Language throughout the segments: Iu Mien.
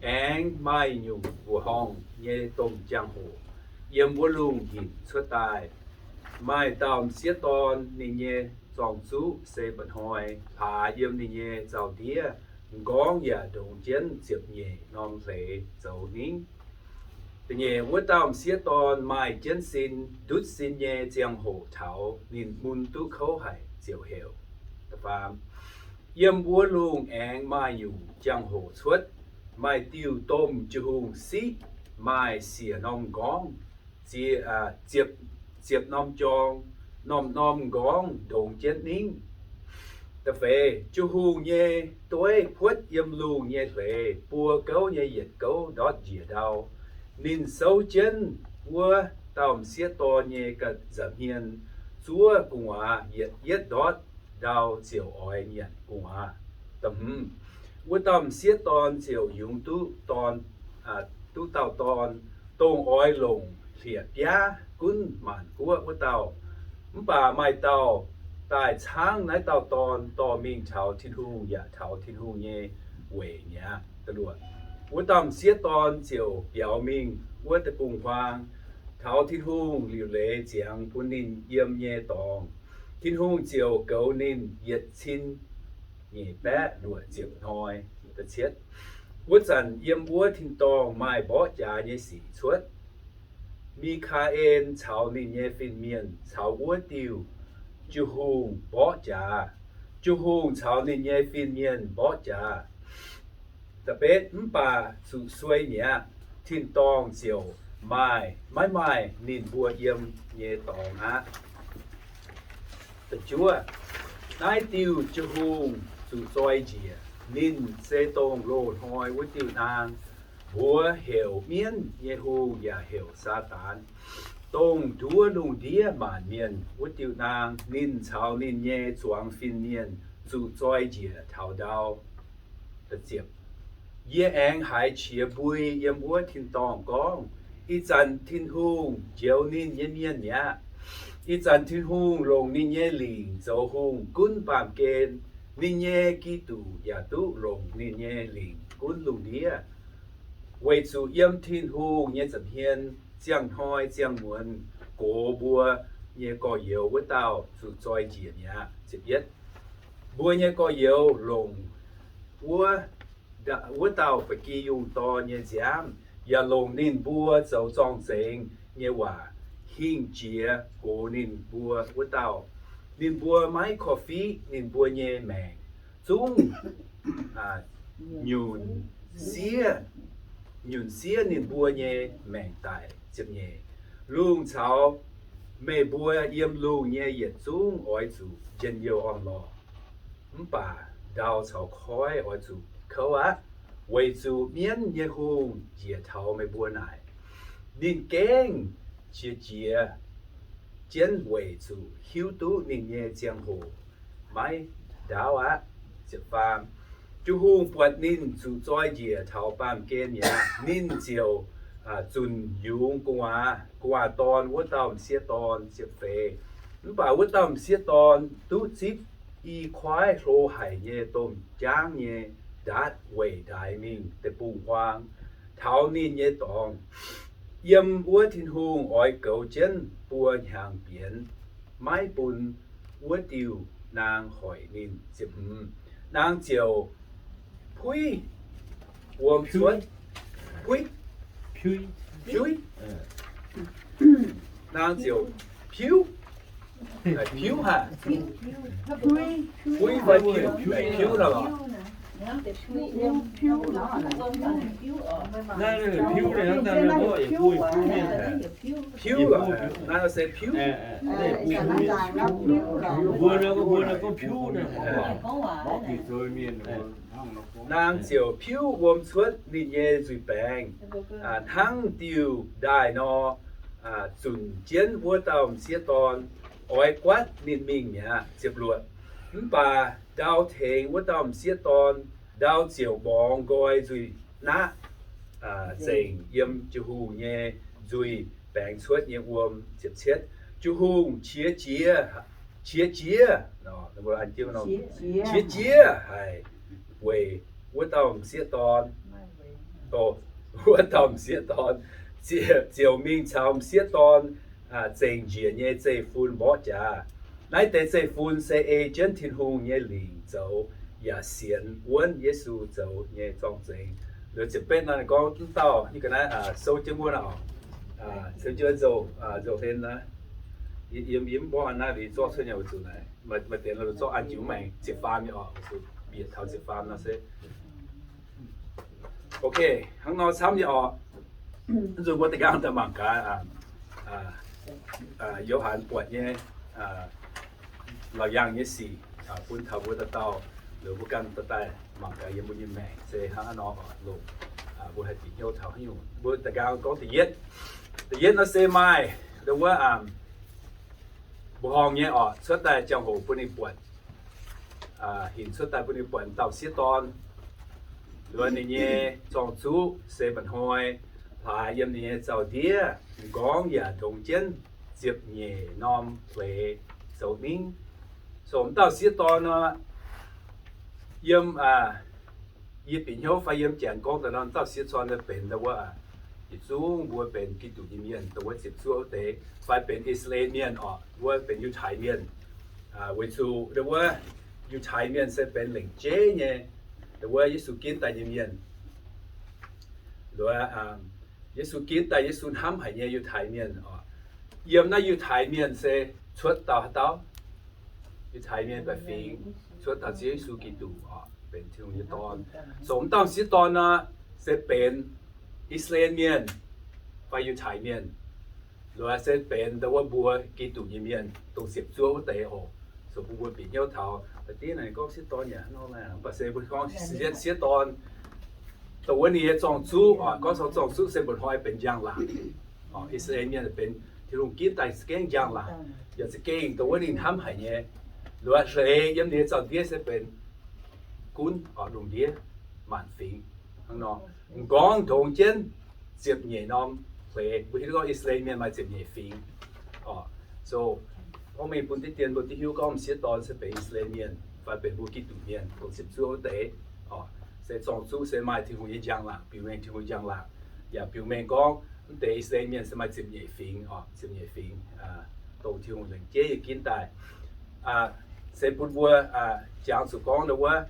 Aengx maaih nyungc mbuoqc horngh nyei domh jangx-hoc yiem wuov lungh hinc cuotv daaih. Maaih dauh m'sieqv dorn, ninh nyei zorng-zuqv se mba'hnoi, hlaax yiem ninh nyei zaux-ndiev, m'nqorngv yaac ndongx jienv ziepc nyeic norm hleix zoux ningv. Da'nyeic, wuov dauh m'sieqv dorn maaih jienv sin, ndutv sin nyei ziangh hoc taux ninh mun duqv kouv haic ziouc heuc. Da'faam, yiem wuov lungh aengx maaih nyungc jangx-hoc cuotv, maaih diuh domh jiu-hungh siqv, maaih siec norm m'nqorngv, ziepc, ziepc norm jorng, norm-norm m'nqorngv ndongx jienv ningv. Da'feix, jiu-hungh nyei dueiv puotv yiem lungh nyei hleix, buo gouv nyei yietc gouv ndortv njiec ndau. Ninh souv jienv wuov dauh m'sieqv dorn nyei nza'hmien zuov gu'nguaaz yietc yietv ndortv ndau ziouc oix nyanc gu'nguaaz. Da'hmz, wuov dauh m'sieqv dorn ziouc yungz duqv dorn, duqv dauh dorn, dongh oix longc hlieqv-biaav gunv maanc guoqv wuov dauh. Mv baac maaih dauh daaih caangv naaiv dauh dorn dorh mingh taux Tin-Hungh yaac taux Tin-Hungh nyei weic mi'aqv. Da'luoqc, wuov dauh m'sieqv dorn ziouc biaux mingh wuov deic-bung-huaang taux Tin-Hungh liuc leiz ziangx bun ninh yiem nyei dorngx. Tin-Hungh ziouc goux ninh yietc cin nyeic baeqv luoqc ziepc hnoi. Wuov zanc yiem wuov tin-dorngh maaih mborqv jaax nyei sic cuotv. Mi^kaa^en caux ninh nyei fin-mienh caux wuov diuh jiu-hungh mborqv jaax. Jiu-hungh caux ninh nyei fin-mienh mborqv jaax. Da'betv, mv baac zuqc suei mi'aqv, tin-dorngh ziouc maaih, maiv maaih ninh mbuo yiem nyei dorngx aqv. Da'juov, naaiv diuh jiu-hungh zuqc zoi njiec. Ninh se dongh loz-hnoi wuov diuh naang, mbuox heuc mienv nyei hungh yaac heuc Saadaan, dongh nduov lungh ndiev maanc mienh wuov diuh naang. Ninh caux ninh nyei zuangx fin-mienh zuqc zoi njiec taux ndau. Yie aengx haiz qiex mbui yiem wuov tin-dorngh gorngv, Ih zanc Tin-Hungh njoux ninh nyei mienh mi'aqv. Ih zanc Tin-Hungh longc ninh nyei lingc zoux hungh gunv baamh gen. Ninh nyei Giduc yaac duqv longc ninh nyei lingc gunv lungh ndiev. Weic zuqc yiem Tin-Hungh nyei nza'hmien ziangh hnoi ziangh muonz gox mbuo nyei gorx-youz wuov dauh zuqc zoi njiec mi'aqv. Mbuo nyei gorx-youz longc wuov dauh ba'gi yungh dorn nyei nziaamv, yaac longc ninh mbuo zoux zorng-zengx nyei waac hingh jiex gox ninh mbuo wuov dauh. Ninh mbuo maiv korv-fiqv ninh mbuo nyei maengc, zungv nyunc siev, nyunc siev ninh mbuo nyei maengc daic. Ziepc nyeic, lungh caux meih mbuo yiem lungh nyei yietc zungv oix zuqc njien-youh orn-lorqc. Mv baac ndau caux koiv oix zuqc kouv aqv, weic zuc mienv nyei hungh njiec taux meih mbuo naaic. Ninh gengh qiex jiez jienv weic zuqc hiuv duqv ninh nyei ziangh hoc maiv ndaauv aqv. Ziepc faam, Jiu-hungh buatc ninh zuqc zoi njiec taux baamh gen mi'aqv, ninh ziouc zunc yungz gu'nguaaz, gu'nguaaz dorn wuov dauh m'sieqv dorn. Ziepc feix, mv baac wuov dauh m'sieqv dorn duqv zipv i kuaaiv hlo haic nyei domh jaangv nyei ndaatv weic ndaix mingh deic-bung-huaang taux ninh nyei dorngx. Yiem wuov Tin-Hungh oix goux jienv buo hnyangx bienx, maiv bun wuov diuh naang hoic ninh. Ziepc hmz, naang ziouc puiv wuom cuotv, puiv, puiv, naang ziouc piuv, piuv haic, puiv fai piuv, piuv nor lorqc. Piuv, naaiv se piuv. Naang ziouc piuv wuom cuotv ninh nyei nzuih baengx, hnangv diuh ndaaih nor, zunc jienv wuov dauh m'sieqv dorn, oix guaatv ninh mingh mi'aqv. Ziepc luoqc, mv baac ndau tengx wuov dauh m'sieqv dorn, ndau ziouc mborngz nqoi nzuih naqv, zengc yiem Jiu-hungh nyei nzuih baengx cuotv nyei wuom. Ziepc cietv, Jiu-hungh qiex jiez, qiex jiez, qiex jiez haic weic wuov dauh m'sieqv dorn. O, wuov dauh m'sieqv dorn ziouc mingh caux m'sieqv dorn zengc njiec nyei zeiv-fun mborqv jaax. Naaiv deix zeiv-fun se ei jienv Tin-Hungh nyei lingc zoux yaac sienx wuonv Yesu zoux nyei zorng-zengx. Liuz ziepc betv nor gorngv wuov dauh, naaiv sou jienv wuov, nzou-hlen naaiv, yiem mborqv naaiv liuz zorqv cuotv nyei weic zuqc naaiv maaih deix zorqv an jienv maengx ziepc faam nyei oc, bieqc taux ziepc faam nor se ok. Hnangv nor camv nyei oc. Nzunc mbuo da'nqaang daaih mangc gaax Yo^han buatc nyei laauc yaangh nyei sic, bun taux mbuo dauh dauh, liuz mbuo ganh daaih daaih mangc gaax yiem mbuo nyei maengc se hnangv haaix nor oc. Longc mbuo haih bieqc hnyouv taux haaix nyungc. Mbuo da'nqaang gorngv da'yietv, da'yietv nor se maaih ndau wuov mbuoqc horngh nyei oc, cuotv daaih ziangh hoc bun ninh buatc, hinc cuotv daaih bun ninh buatc dauh sieqv dorn. Liuz ninh nyei zorng-zuqv se mba'hnoi hlaax yiem ninh nyei zaux-ndiev m'nqorngv yaac ndongx jienv ziepc nyeic norm hleix zoux ningv. So wuov dauh sieqv dorn nor, yiem yie bieqc hnyouv fai yiem janx gorngv daaih nor, dauh sieqv dorn benx ndau wuov, yietc zungv mbuo benx Giduc nyei mienh, dongh wuov ziepc zuoqv wuov deix, fai benx I^saa^laa^en Mienh oc, wuov benx Yiutai Mienh. Weic zuqc ndau wuov Yiutai Mienh se benx lengc jeiv nyei, ndau wuov Yesu ginv daaih nyei mienh. Nduov, Yesu ginv daaih Yesu hnamv haic nyei Yiutai Mienh oc. Yiem naaiv Yiutai Mienh se cuotv dauh haaix dauh? Yiutai Mienh baeqc fingx cuotv dauh Ziouv Yesu Giduc oc, benx Tin-Hungh nyei Dorn. So wuov dauh sieqv dorn nor, se benx I^saa^laa^en Mienh fai Yiutai Mienh? Nduov, se benx ndau wuov mbuo Giduc nyei mienh, dongh ziepc zuoqv wuov deix oc. So bun mbuo bieqc hnyouv taux, da'div naaic gorngv sieqv dorn yaac hnangv nor, mv baac se mbuo gorngv sieqv dorn, dongh wuov ninh nyei zorng-zuqv oc, gorngv taux zorng-zuqv se mba'hnoi benx njang-laangc. I^saa^laa^en Mienh benx Tin-Hungh ginv daaih za'gengh njang-laangc, yaac za'gengh dongh wuov ninh hnamv haic nyei. Nduov, hleix yiem ninh nyei zaux-ndiev se benx gunv oc, lungh ndiev maanc fingx hnangv nor. M'nqorngv ndongx jienv ziepc nyeic norm hleix, mbuo hiuv duqv gorngv I^saa^laa^en Mienh maaih ziepc nyeic fingx oc. So gorngv mingh bun diqv dien mbuo duqv hiuv gorngv m'sieqv dorn se benx I^saa^laa^en Mienh fai benx mbuo Giduc Mienh, dongh ziepc zuoqv wuov deix oc. Se zorng-zuqv se maaih Tin-Hungh nyei njang-laangc, biux mengh Tin-Hungh njang-laangc, yaac biux mengh gorngv mv deix I^saa^laa^en Mienh se maaih ziepc nyeic fingx oc, ziepc nyeic fingx, dongh Tin-Hungh lengc jeiv nyei ginv daaih. Se bun mbuo jangx zuqc gorngv ndau wuov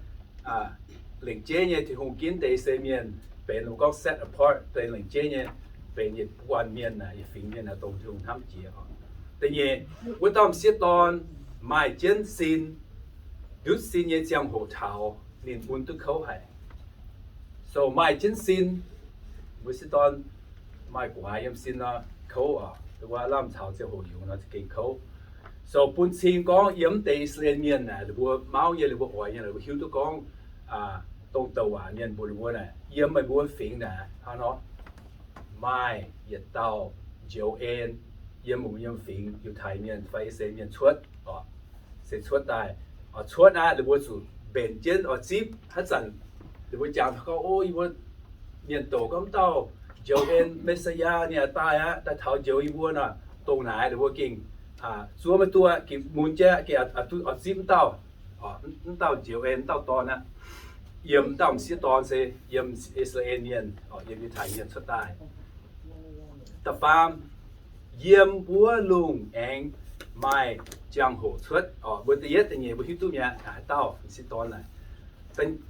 lengc jeiv nyei Tin-Hungh ginv deix I^saa^laa^en Mienh benx, mbuo gorngv set apart, deix lengc jeiv nyei, benx yietc buonc mienh, yietc fingx mienh dongh Tin-Hungh hnamv jiex oc. Da'nyeic, wuov dauh m'sieqv dorn maaih jienv sin, ndutv sin nyei ziangh hoc taux ninh mun duqv kouv haic. So maaih jienv sin, mbuo sieqv dorn maaih gu'nguaaz yiem sin nor kouv oc, wuov lamh taux ziangh hoc yungz nor za'gengh kouv. So bun cing gorngv yiem mv deix I^saa^laa^en Mienh naaic, ninh mbuo mauv nyei, ninh mbuo oix nyei, ninh mbuo hiuv duqv gorngv dongh douc waac mienh mbuox ninh mbuo naaic, yiem meih mbuo fingx naaic hnangv nor maaih yietc dauh njoux en yiem meih mbuo nyei fingx, Yiutai Mienh fai I^saa^laa^en Mienh cuotv oc. Se cuotv daaih, cuotv aqv, ninh mbuo zuqc mbenc jienv oix zipv. Haaix zanc ninh mbuo jangx gorngv, o, yie mbuo mienh doqc gorngv mv dauh njoux en, Messiah, ninh daaih aqv, daaih taux njoux yie mbuo nor, dongh naaic ninh mbuo gengh zuov maiv duqv, gengh mun jienv, gengh oix zipv mv dauh, mv dauh njoux en, mv dauh dorn aqv. Yiem mv dauh m'sieqv dorn se yiem I^saa^laa^en Mienh, yiem Yiutai Mienh cuotv daaih. Da'faam, yiem wuov lungh aengx maaih jangx-hoc cuotv oc. Mbuo da'yietv da'nyeic mbuo hiuv duqv mi'aqv, haaix dauh m'sieqv dorn naaic.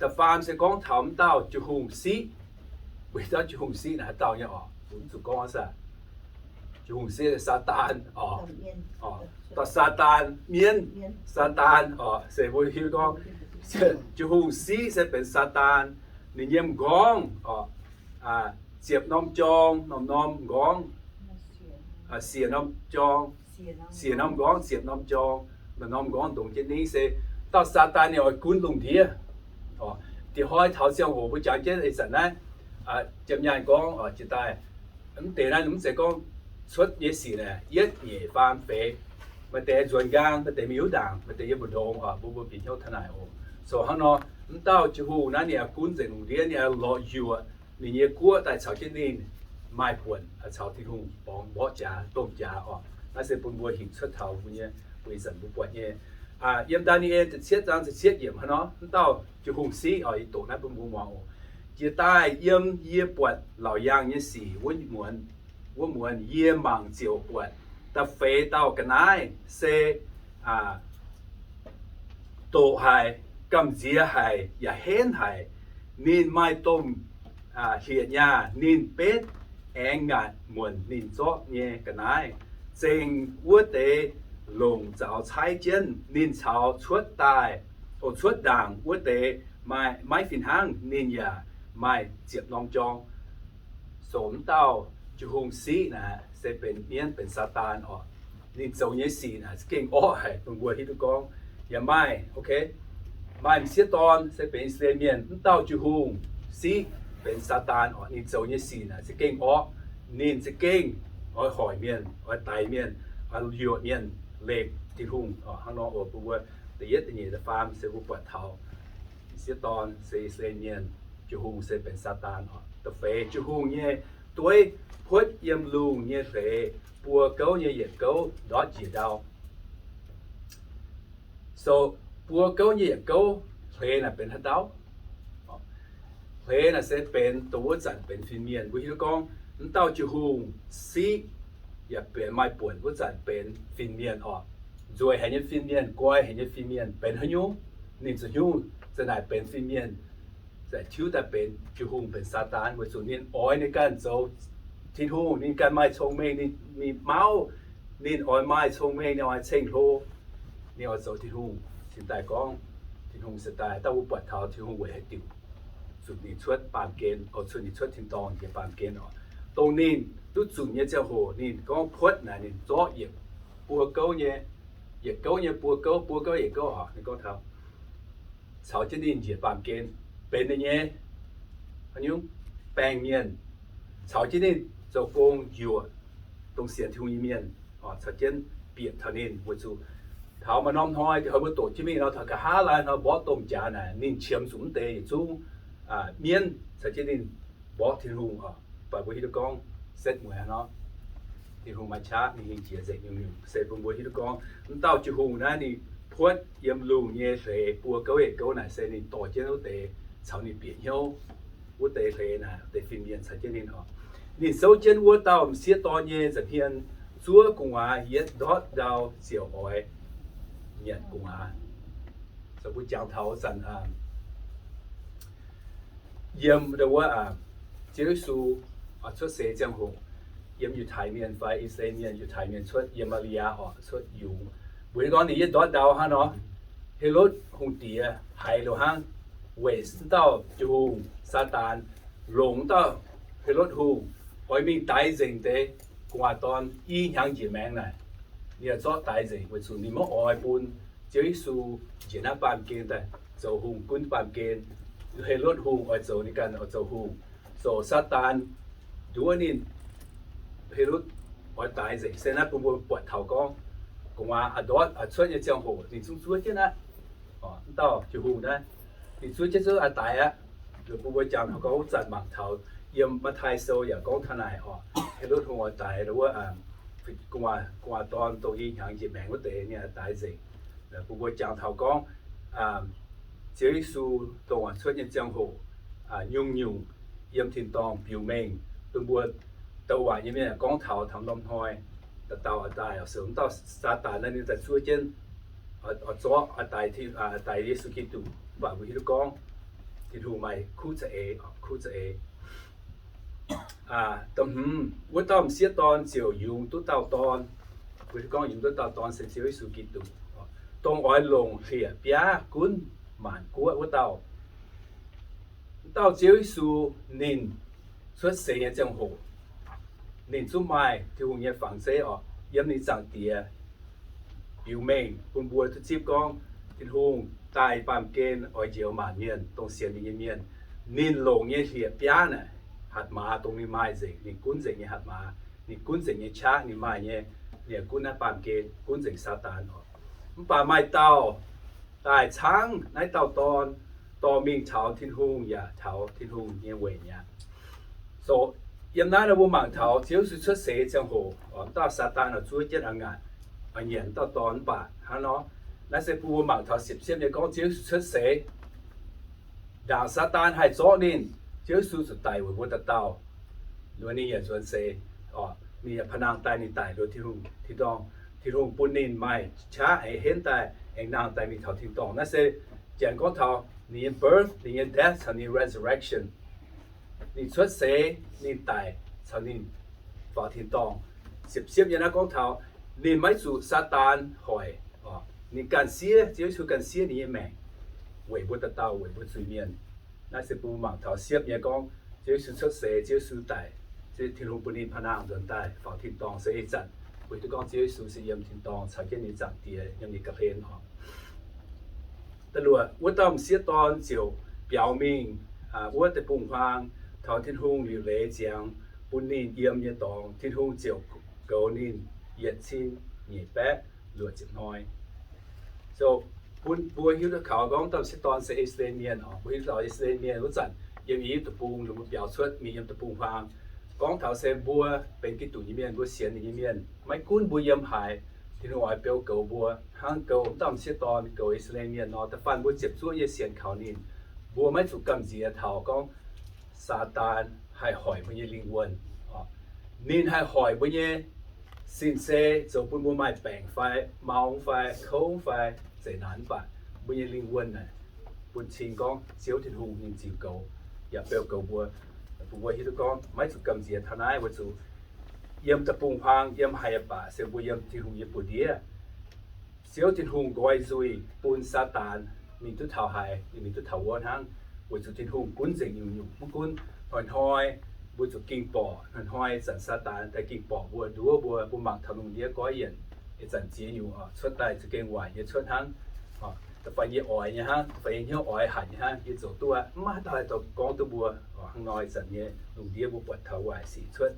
Da'faam se gorngv taux mv dauh Jung-Hungh Siqv. Mbuo hiuv duqv Jung-Hungh Siqv naaic haaix dauh nyei oc? Mbuo mv zuqc gorngv Saa-, Jung-Hungh Siqv Saadaan oc. Dorh Saadaan mienv, Saadaan oc, se mbuo hiuv gorngv Jung-Hungh Siqv se benx Saadaan. Ninh nyei m'nqorngv oc, ziepc norm jorng, norm-norm m'nqorngv, siec norm jorng, siec norm m'nqorngv, ziepc norm jorng, norm-norm m'nqorngv ndongx jienv ningv se dauh Saadaan ninh oix gunv lungh ndiev. Diex hnoi taux ziangh hoc mbuo jangx jienv ih zanc naaiv, jiem nyaanh gorngv jiex daaih, mv deix naaiv mv zeiz gorngv cuotv nyei sic naaic, yietv, nyeic, faam, feix. Maaih deix nzuonx nqaang, maaih deix mingh hiuv ndaangc, maaih deix yiem mbu'ndongx oc. Mbuo mbuo bieqc hnyouv taux naaic oc. So hnangv nor, mv dauh Jung-Hungh naaiv ninh oix gunv nzengc lungh ndiev, ninh oix lorz yuoqc ninh nyei guoqv daaih caux jienv ninh maaih buonc caux Tin-Hungh borngz mborqv jaax, domh jaax oc. Naaiv se bun mbuo hinc cuotv taux mbuo nyei, mbuo ih zanc mbuo buatc nyei, yiem Ndaa^ni^en da'cietv zaang da'cietv yiemc hnangv nor, mv dauh Jung-Hungh Siqv oc, yie doqc naaiv bun mbuo muangx oc. Jiex daaih yiem yie buatc laauc yaangh nyei sic wuov muonz, wuov muonz yie mangc ziouc buatc da'feix dauh ga'naaiv se doqc haic, gamh nziex haic, yaac henv haic. Ninh maaih domh hlieqv-nyaah, ninh betv aengx ngaatc muonc ninh zorqv nyei ga'naaiv. Zengc wuov deix longc zaux caaiv jienv, ninh caux cuotv daaih, o, cuotv ndaangc wuov deix maaih, maiv fih hnangv, ninh yaac maaih ziepc norm jorng. Zoux mv dauh Jiu-Hungh siqv naaic se benx mienv, benx Saadaan oc. Ninh zoux nyei sic naaic za'gengh orqv haic, bun mbuo hiuv duqv gorngv. Yaac maaih, maaih m'sieqv dorn se benx I^saa^laa^en Mienh, mv dauh Jiu-Hungh siqv benx Saadaan oc. Ninh zoux nyei sic naaic za'gengh orqv. Ninh za'gengh oix hoic mienh, oix daix mienh, oix yuoqc mienh lengc Tin-Hungh oc. Hnangv nor oc, bun mbuo da'yietv, da'nyeic, da'faam se mbuo buatc taux m'sieqv dorn se I^saa^laa^en Mienh, Jiu-Hungh se benx Saadaan oc. Da'feix, Jiu-Hungh nyei dueiv puotv yiem lungh nyei hleix, buo gouv nyei yietc gouv ndortv njiec ndau. So, buo gouv nyei yietc gouv, hleix naaic benx haaix dauh? Hleix naaic se benx dongh wuov zanc benx fin-mienh. Mbuo hiuv duqv gorngv mv dauh Jiu-Hungh siqv yaac benx maaih buonc wuov zanc benx fin-mienh oc. Nzueic haic nyei fin-mienh, goiv haic nyei fin-mienh benx haaix nyungc? Ninh za'hnyungv za'naaic benx fin-mienh, za'tiuv daaih benx Jiu-Hungh, benx Saadaan, weic zuqc ninh oix ninh ganh zoux Tin-Hungh. Ninh ganh maaih cong-mengh, ninh, ninh mauv, ninh oix maaih cong-mengh, ninh oix ceng-hlo, ninh oix zoux Tin-Hungh. Cingx daaih gorngv Tin-Hungh se daaih, dauh mbuo buatc taux Tin-Hungh weic haaix diuc zunc ninh cuotv baamh gen, o, zunc ninh cuotv tin-dorngh njiec baamh gen oc. Dongh ninh duqv zunc nyei ziangh hoc, ninh gorngv puotv naaic ninh zorqv yietc buo gouv nyei, yietc gouv nyei buo gouv, buo gouv yietc gouv oc. Ninh gorngv taux caux jienv ninh njiec baamh gen benx ninh nyei haaix nyungc? Baengh mienh. Caux jienv ninh zoux gong yuoqc dongh sienx Tin-Hungh nyei mienh, caux jienv bieqc taux ninh. Weic zuqc taux maaih norm hnoi ih hnoi mbuo doqc jienv mingh nor, taux nqa'haav laai hnoi mborqv domh jaax naaic, ninh qiemx zuqc mv deix yietc zungv mienv caux jienv ninh mborqv Tin-Hungh oc. Baac mbuo hiuv duqv gorngv setv mueiz nor, Tin-Hungh maaih qaqv, ninh hingh jiex nzengc nyungc-nyungc. Se bun mbuo hiuv duqv gorngv mv dauh Jiu-Hungh naaiv ninh puotv yiem lungh nyei hleix buo gouv yietc gouv naaic se ninh dorh jienv wuov deix caux ninh bieqc hnyouv, wuov deix hleix naaic deix fin-mienh caux jienv ninh oc. Ninh souv jienv wuov dauh m'sieqv dorn nyei nza'hmien zuov gu'nguaaz yietv ndortv ndau ziouc oix nyanc gu'nguaaz. Zoux mbuo jangx taux zanc yiem wuov, Ziouv Yesu cuotv seix ziangh hoc, yiem Yiutai Mienh fai I^saa^laa^en Mienh, Yiutai Mienh cuotv yiem Maa^li^yaa oc, cuotv yungz. Mbuo hiuv gorngv ninh yietv ndortv ndau hnangv nor, Helotv hungh diex haiz liuz hnangv, weic wuov dauh Jiu-Hungh Saadaan longc wuov dauh Helotv hungh oix mingh daix nzengc deix gu'nguaaz dorn i hnyangx njiec maengx naaic. Ninh oix zorqv daix nzengc weic zuqc ninh maiv oix bun Ziouv Yesu njiec naaiv baamh gen daaih zoux hungh gunv baamh gen. Helotv hungh oix zoux ninh ganh oix zoux hungh, zoux Saadaan nduov ninh. Helotv oix daix nzengc. Se naaiv bun mbuo buatc taux gorngv gu'nguaaz a'ndortv cuotv nyei ziangh hoc ninh zungv zuov jienv aqv. Wuov dauh Jiu-Hungh naaiv, ninh zuov jienv zuov a'daix aqv. Bun mbuo jangx taux gorngv wuov zanc mangc taux yiem Matv^tai Sou yaac gorngv taux naaic oc. Helotv hungh oix daix wuov gu'nguaaz dorn dongh i hnyangx njiec maengx wuov deix ninh a'daix nzengc. Bun mbuo jangx taux gorngv Ziouv Yesu dongh cuotv nyei ziangh hoc, nyungc-nyungc yiem tin-dorngh biux mengh, bun mbuo douc waac nyei mienh gorngv taux taux norm hnoi, dauh dauh a'daaih oc, se wuov dauh Saadaan naaiv ninh daaih zuov jienv oix zorqv a'daix, a'daix Yesu Giduc. Mv baac mbuo hiuv duqv gorngv Tin-Hungh maaih kuv za'eix, kuv za'eix. Wuov dauh m'sieqv dorn ziouc yungz duqv dauh dorn. Mbuo hiuv gorngv yungz duqv dauh dorn se Ziouv Yesu Giduc, dongh oix longc hlieqv-biaav gunv maanc guoqv wuov dauh. Wuov dauh Ziouv Yesu ninh cuotv seix nyei ziangh hoc, ninh zungv maaih Tin-Hungh nyei fangx zeiv oc, yiem ninh Zaangc Diex biux mengh bun mbuo duqv zipv gorngv Tin-Hungh daaih baamh gen oix njoux maanc mienh dongh sienx ninh nyei mienh. Ninh longc nyei hlieqv-biaav naaic, hatc maaz dongh ninh maaih nzengc, ninh gunv nzengc nyei hatc maaz, ninh gunv nzengc nyei qaqv, ninh maaih nyei, ninh gunv naaiv baamh gen, gunv nzengc Saadaan oc. Mv baac maaih dauh daaih caangv naaiv dauh dorn, dorh mingh taux Tin-Hungh yaac taux Tin-Hungh nyei weic mi'aqv. So, yiem naaiv nor mbuo mangc taux Ziouv Yesu cuotv seix ziangh hoc, wuov dauh Saadaan oix zuov jienv a'ngaanc, oix nyanc wuov dauh dorn mv baac hnangv nor, naaiv se bun mbuo mangc taux siepv-siepv nyei gorngv Ziouv Yesu cuotv seix, ndaangc Saadaan haih zorqv ninh, Ziouv Yesu zuqc daic weic mbuo dauh dauh. Nduov ninh yaac nzuonx seix, ninh yaac pa'nangh daaih ninh daic nduov Tin-Hungh tin-dorngh. Tin-Hungh bun ninh maaih qaqv aengx henv daaih aengx nangh daaih mingh taux tin-dorngh. Naaiv se Janx gorngv taux ninh nyei birth, ninh nyei death, caux ninh resurrection. Ninh cuotv seix, ninh daic, caux ninh faaux tin-dorngh. Siepv-siepv nyei naaiv gorngv taux ninh maiv zuqc Saadaan hoic. Ninh ganh siev, Ziouv Yesu ganh siev ninh nyei maengc weic mbuo dauh dauh, weic mbuo zuiz-mienh. Naaiv se bun mbuo mangc taux siepv nyei gorngv Ziouv Yesu cuotv seix, Ziouv Yesu daic, Tin-Hungh bun ninh pa'nangh nzuonx daaih faaux tin-dorngh se ih zanc weic duqv gorngv Ziouv Yesu se yiem tin-dorngh caux jienv ninh Zaangc Diex yiem ninh ga'hlen oc. Da'luoqc, wuov dauh m'sieqv dorn ziouc biaux mingh wuov deic-bung-huaang taux Tin-Hungh liuc leiz ziangx bun ninh yiem nyei dorngx. Tin-Hungh ziouc goux ninh yietc cin nyeic baeqv luoqc ziepc hnoi. So, bun mbuo hiuv duqv kaux gorngv dauh m'sieqv dorn se I^saa^laa^en Mienh oc. Mbuo hiuv duqv taux I^saa^laa^en Mienh wuov zanc yiem I^yipv Deic-Bung, ninh mbuo biaux cuotv mingh yiem deic-bung-huaang. Gorngv taux se mbuo benx Giduc nyei mienh, mbuo sienx ninh nyei mienh, maiv gunv mbuo yiem haaix, Tin-Hungh oix beu goux mbuo, hnangv goux dauh m'sieqv dorn goux I^saa^laa^en Mienh nor. Da'faanh mbuo ziepc zuoqv nyei sienx kaux ninh, mbuo maiv zuqc gamh nziex taux gorngv Saadaan haih hoic mbuo nyei lingh wuonh. Ninh haih hoic mbuo nyei sin-sei zoux bun mbuo maaih baengc fai mau fai kouv fai zeqc naanc, mv baac mbuo nyei lingh wuonh naaic bun cing gorngv Ziouv Tin-Hungh ninh ziux goux, yaac beu goux mbuo. Bun mbuo hiuv duqv gorngv maiv zuqc gamh nziex taux naaiv, weic zuqc yiem deic-bung-huaang yiem haaix yaac baac se mbuo yiem Tin-Hungh nyei buoz-ndiev. Ziouv Tin-Hungh nqoi nzuih bun Saadaan mingh duqv taux haaix, ninh mingh duqv taux wuov hnangv, weic zuqc Tin-Hungh gunv nzengc nyungc-nyungc. Mv gunv hnoi-hnoi mbuo zuqc ging borqc, hnoi-hnoi zanc Saadaan daaih ging borqc mbuo, nduov mbuo, mbuo mangc taux lungh ndiev goiv yienc, ih zanc ziex nyungc oc, cuotv daaih za'gengh waaic nyei cuotv hnangv. Da'faanh yie oix nyei hnangv, da'faanh yie hnyouv oix hatc nyei hnangv, yie zoux duqv aqv, mv maaih haaix dauh haih daaih gorngv duqv mbuo. Hnangv nor ih zanc nyei lungh ndiev mbuo buatc taux waaic sic cuotv,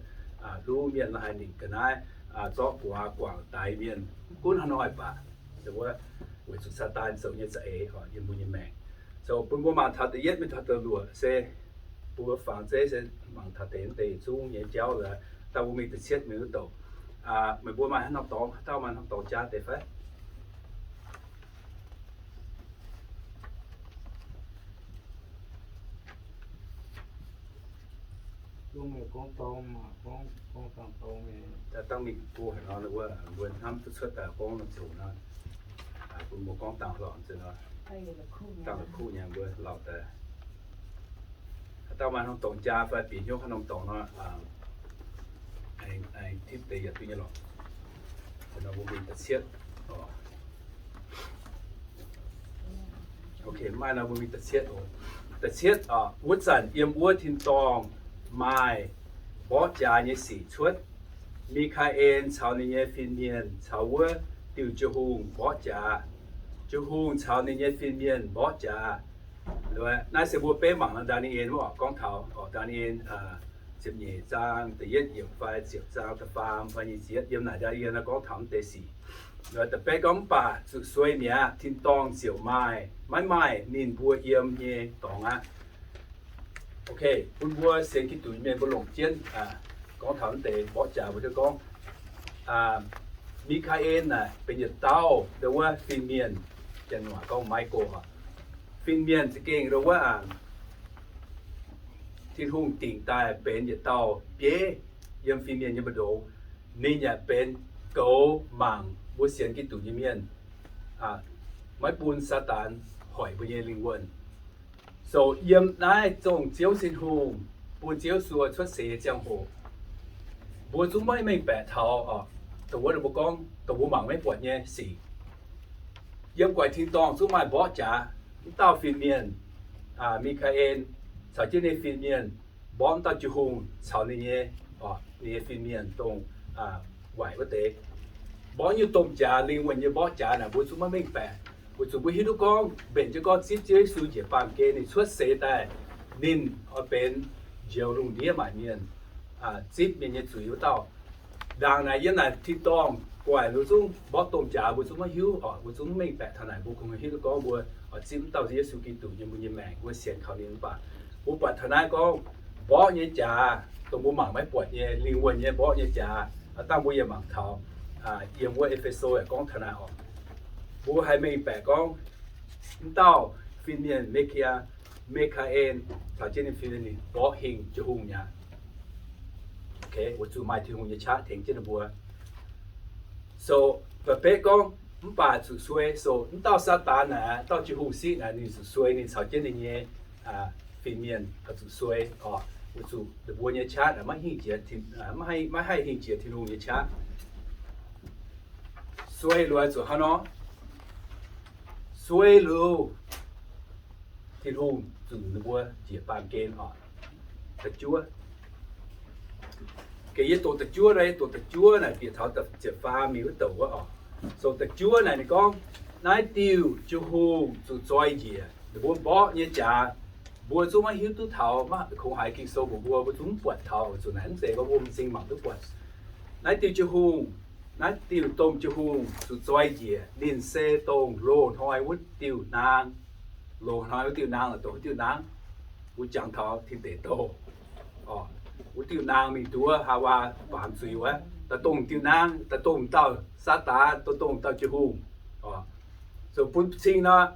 luv mienh la'haaix ningc ga'naaiv, zorqv guaax guangc daix mienh, mv gunv haaix nor baac, weic zuqc Saadaan zoux nyei za'eix yiem mbuo nyei maengc. So bun mbuo mangc taux da'yietv mingh taux da'luoqc se, bun mbuo fangx zeiv se mangc taux deix, deix zungv nyei jauv lorqc. Dangh mbuo mingh da'cietv mingh wuov douc. Meih mbuo maaih haaix norm dorngx, haaix dauh maaih norm dorngx jaa deix fai? Dangh mingh go haic nor, wuov mbuo hnamv duqv cuotv daaih gorngv nor ziouc nor, bun mbuo gorngv dangh lorqc nor, dangh la'kuqv nyei mbuo lauh daaih. Haaix dauh maaih norm dorngx jaa fai bieqc hnyouv haaix norm dorngx nor, aengx tipv deix yaac duqv nyei lorqc. Nor mbuo mingh da'cietv. Ok, maaih nor mbuo mingh da'cietv oc. Da'cietv, wuov zanc yiem wuov tin-dorngh maaih mborqv jaax nyei sic cuotv. Mi^kaa^en caux ninh nyei fin-mienh caux wuov diuh jiu-hungh mborqv jaax. Jiu-hungh caux ninh nyei fin-mienh mborqv jaax. Naaiv se mbuo beiv mangc Ndaa^ni^en wuov oc, gorngv taux oc, Ndaa^ni^en ziepc nyeic zaang da'yietv yiemc fai ziepc zaang da'faam fai nyic ziepc, yiem naaic Ndaa^ni^en gorngv taux mv deix sic. Da'beiv gorngv, mv baac zuqc suei mi'aqv, tin-dorngh ziouc maaih, maiv maaih ninh mbuo yiem nyei dorngx aqv. Ok, bun mbuo sienx Giduc nyei mienh mbuo longc jienv gorngv taux mv deix mborqv jaax mbuo gorngv, Mi^kaa^en naaic benx yietc dauh ndau wuov fin-mienh, janx-noic gorngv Michael. Fin-mienh za'gengh ndau wuov Tin-Hungh dingc daaih benx yietc dauh bieiv yiem fin-mienh nyei mbu'ndongx. Ninh yaac benx goux mangc mbuo sienx Giduc nyei mienh, maiv bun Saadaan hoic mbuo nyei lingh wuonh. So yiem naaiv zongh Ziouv Tin-Hungh bun Ziouv Yesu cuotv seix nyei ziangh hoc, mbuo zungv maiv mengh baeqc taux dongh wuov mbuo gorngv, dongh mbuo mangc maiv buatc nyei sic. Yiem guaix tin-dorngh zungv maaih mborqv jaax. Mv dauh fin-mienh, Mi^kaa^en, caux jienv ninh fin-mienh mborqv mv dauh jiu-hungh caux ninh nyei, ninh nyei fin-mienh dongh waaic wuov deix. Mborqv nyungc domh jaax, lingh wuonh nyei mborqv jaax naaic mbuo zungv maiv mengh baeqc. Weic zuqc mbuo hiuv duqv gorngv mbenc jienv gorngv zipv Ziouv Yesu njiec baamh gen ninh cuotv seix daaih, ninh oix benx njoux lungh ndiev maanc mienh, zipv mienh nyei zuiz wuov dauh. Ndaangc naaic yiem naaic tin-dorngh guaix mbuo zungv mborqv domh jaax, mbuo zungv maiv hiuv oc, mbuo zungv maiv mengh baeqc taux naaic. Mbuo kungx hiuv duqv gorngv mbuo oix zipv mv dauh Yesu Giduc nyei mbuo nyei maengc, mbuo sienx kaux ninh mv baac mbuo buatc taux naaiv gorngv mborqv nyei jaax, dongh mbuo mangc maiv buatc nyei lingh wuonh nyei mborqv nyei jaax, aa dangh mbuo yaac mangc taux yiem wuov E^fe^so yaac gorngv taux naaic oc. Mbuo haih mengh baeqc gorngv mv dauh fin-mienh Mi^kaa^en Mi^kaa^en caux jienv ninh fin-mienh mborqv hingh Tin-Hungh mi'aqv. Weic zuqc maaih Tin-Hungh nyei qaqv tengx jienv ninh mbuo. So, mv baac betv gorngv mv baac zuqc suei. So, mv dauh Saadaan naaic, dauh Tin-Hungh siqv naaic, ninh zuqc suei, ninh caux jienv ninh nyei fin-mienh zuqc suei oc. Weic zuqc ninh mbuo nyei qaqv naaic maiv hingh jiex, maiv haih hingh jiex Tin-Hungh nyei qaqv. Suei liuz zuqc hnangv nor, suei liuz Tin-Hungh zunc ninh mbuo njiec baamh gen oc. Da'juov, gengh yie doqc da'juov, yie doqc da'juov naaic bieqc taux ziepc faam mingh wuov douc wuov oc. So da'juov naaic ninh gorngv, naaiv diuh Tin-Hungh zuqc zoi njiec ninh mbuo mborqv nyei jaax. Mbuo zungv maiv hiuv duqv taux, kungx haiz Ging-Sou mbuox mbuo, mbuo zungv mv buatc taux, weic zuqc naaic mv zeiz gorngv mbuo m'zing mangc duqv buatc. Naaiv diuh Tin-Hungh, naaiv diuh domh Tin-Hungh zuqc zoi njiec, ninh se dongh loz-hnoi wuov diuh naang. Loz-hnoi wuov diuh naang, dongh wuov diuh naang, mbuo jangx taux Tin Deic Douh, wuov diuh naang mingh nduov Haawaa baamz zuiz wuov, daaih dongh diuh naang, daaih dongh dauh Saadaan, daaih dongh dauh Tin-Hungh. So bun cing nor,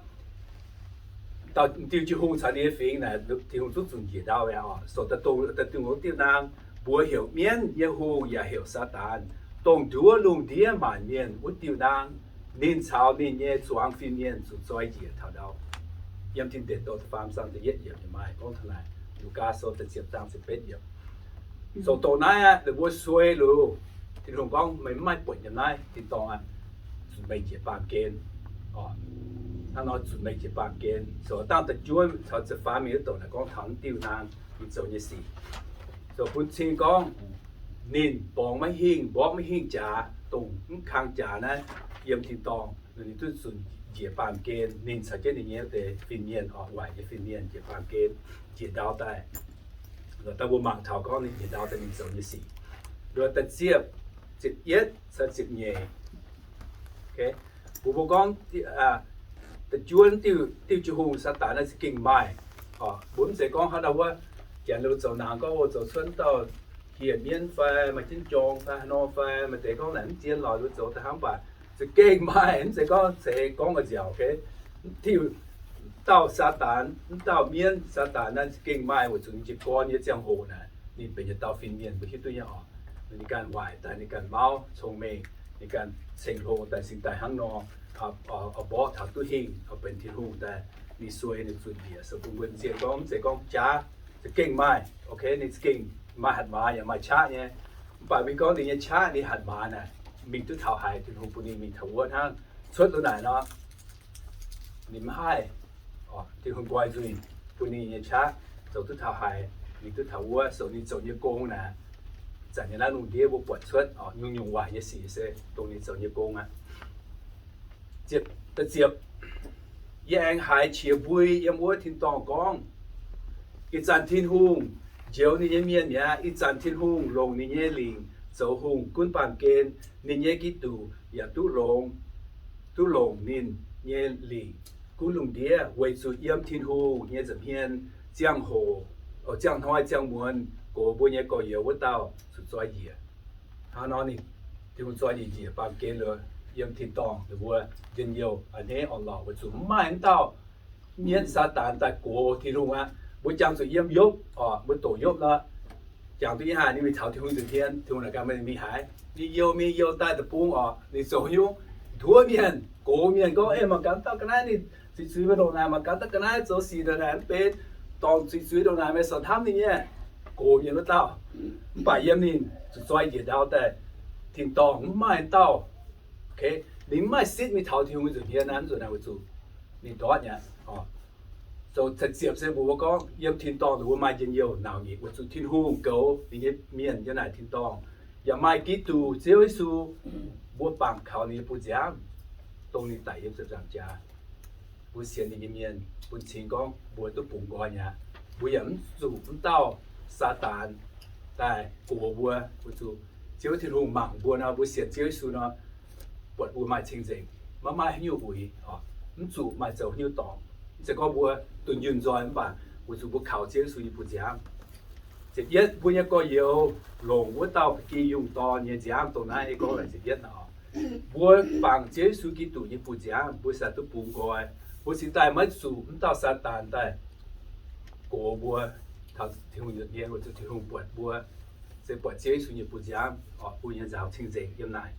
dauh diuh Tin-Hungh caux ninh nyei fingx naaic, Tin-Hungh zungv zunc njiec ndau mi'aqv oc. So daaih dongh, daaih dongh wuov diuh naang, mbuox heuc mienv nyei hungh yaac heuc Saadaan, dongh nduov lungh ndiev maanc mienh wuov diuh naang. Ninh caux ninh nyei zuangx fin-mienh zuqc zoi njiec taux ndau. Yiem Tin Deic Douh faam zaang da'yietv yiemc maaih gorngv taux naaic. Lugaa Sou da'ziepc zaang ziepc betv yiemc. So dongh naaiv aqv, ninh mbuo suei liuz, Tin-Hungh gorngv, meih mv maaih buonc yiem naaiv tin-dorngh aqv. Zunc meih njiec baamh gen. Hnangv nor zunc meih njiec baamh gen. So dangh da'juov caux ziepc faam mingh wuov douc naaic gorngv taux naaiv diuh naang ninh zoux nyei sic. So bun cing gorngv ninh borngz maiv hingh, mborqv maiv hingh jaax, dongh mv kang jaax naaiv yiem tin-dorngh, ninh duqv zunc njiec baamh gen, ninh caux jienv ninh nyei wuov deix fin-mienh oc, waaic nyei fin-mienh njiec baamh gen, njiec ndau daaih. Daaih mbuo mangc taux gorngv ninh njiec ndau daaih ninh zoux nyei sic. Da'ziepc, ziepc yietv caux ziepc nyeic. Mbuo, mbuo gorngv da'juov diuh, diuh Tin-Hungh Saadaan naaiv za'gengh maaih. Mbuo mv zeiz gorngv hnangv ndau wuov, janx ninh mbuo zoux naang gorngv, o, zoux cuotv dauh hieh mienv fai maaih jienv jorng fai haaix nor fai maaih deix gorngv naaic mv zien lorqc, ninh mbuo zoux daaih hnangv, mv baac za'gengh maaih. Mv zeiz gorngv ceix gorngv ga'nziaauc, diuh, dauh Saadaan, mv dauh mienv Saadaan naaiv za'gengh maaih weic zuqc ninh jiez gorn nyei ziangh hoc naaic, ninh benx yietc dauh fin-mienh mbuo hiuv duqv nyei oc. Ninh ganh waaic daaih, ninh ganh mauv cong-mengh, ninh ganh ceng-hlo daaih, cingx daaih hnangv nor, mborqv taux duqv hingh, benx Tin-Hungh daaih, ninh suei ninh zunc njiec. So bun mbuo zien gorngv mv zeiz gorngv jaav, za'gengh maaih, ninh za'gengh maaih hatc maaz yaac maaih qaqv nyei. Mv baac mingh gorngv ninh nyei qaqv, ninh hatc maaz naaic mingh duqv taux haaix, Tin-Hungh bun ninh mingh taux wuov hnangv. Cuotv lo naaic nor, ninh mv haih, Tin-Hungh nqoi nzuih bun ninh nyei qaqv zoux duqv taux haaix, ninh duqv taux wuov. So ninh zoux nyei gong naaic, zanc nyei naaiv lungh ndiev mbuo buatc cuotv nyungc-nyungc waaic nyei sic se dongh ninh zoux nyei gong aqv. Ziepc, yie aengx haiz qiex mbui yiem wuov tin-dorngh gorngv, ih zanc Tin-Hungh njoux ninh nyei mienh mi'aqv. Ih zanc Tin-Hungh longc ninh nyei lingc zoux hungh gunv baamh gen. Ninh nyei Giduc yaac duqv longx, duqv longc ninh nyei lingc gunv lungh ndiev, weic zuqc yiem Tin-Hungh nyei nza'hmien ziangh hoc, ziangh hnoi ziangh muonz gox mbuo nyei gorx-youz wuov dauh zuqc zoi njiec. Hnangv nor ninh, Tin-Hungh zoi njiec njiec baamh gen liuz, yiem tin-dorngh ninh mbuo njien-youh a'hneiv orn-lorqc weic zuqc mv maaih wuov dauh mienv Saadaan daaih gox Tin-Hungh aqv. Mbuo jangx zuqc yiem Yopv oc, mbuo doqc Yopv nor, jangx duqv ih haaix ninh mingh taux Tin-Hungh nza'hmien, Tin-Hungh naaic ganh mingh haaix, ninh youh mingh youh daaih deic-bung oc, ninh zoux nyungc nduov mienh, gox mienh gorngv, ei, mangc gaax dauh ga'naaiv ninh zuiz-zuiz mbuo ndongc naaic, mangc gaax dauh ga'naaiv zoux sic ndongc naaic mv benx, dorngc zuiz-zuiz ndongc naaic, meih sorc hnamv ninh nyei, gox mienh wuov dauh. Mv baac yiem ninh zuqc zoi njiec ndau daaih, tin-dorngh mv maaih dauh, ninh mv maaih sitv mingh taux Tin-Hungh nza'hmien naaiv, nzunc naaic weic zuqc ninh ndortv nyei. Zoux ziepc se mbuox mbuo gorngv yiem tin-dorngh ninh mbuo maaih njien-youh nauc nyeic weic zuqc Tin-Hungh goux ninh nyei mienh yiem naaic tin-dorngh, yaac maaih Giduc Ziouv Yesu, mbuo bangc kaux ninh nyei buoz-nziaamv, dongh ninh daic yiem ziepc nzaangc jaax, mbuo sienx ninh nyei mienh, bun cing gorngv mbuo duqv bungx nqoi mi'aqv. Mbuo yaac mv zuqc mv dauh Saadaan daaih gox mbuo. Weic zuqc Ziouv Tin-Hungh mangc mbuo nor, mbuo sienx Ziouv Yesu nor, buatc mbuo maaih cing-nzengc, maiv maaih haaix nyungc uix, mv zuqc maaih zoux haaix nyungc dorngc. Mv zeiz gorngv mbuo dunh yunh nzoih, mv baac weic zuqc mbuo kaux Ziouv Yesu nyei buoz-nziaamv. Ziepc yietv, mbuo nyei gorx-youz longc wuov dauh ba'gi yungh dorn nyei nziaamv dongh naaiv ei gorngv laaic ziepc yietv nor. Mbuo bangc Ziouv Yesu Giduc nyei buoz-nziaamv, mbuo se duqv bungx nqoi. Mbuo cingx daaih maiv zuqc mv dauh Saadaan daaih gox mbuo, taux Tin-Hungh nza'hmien, weic zuqc Tin-Hungh buatc mbuo se buatc Ziouv Yesu nyei buoz-nziaamv, oc, bun nyei nzaaux cing-nzengc yiem naaic.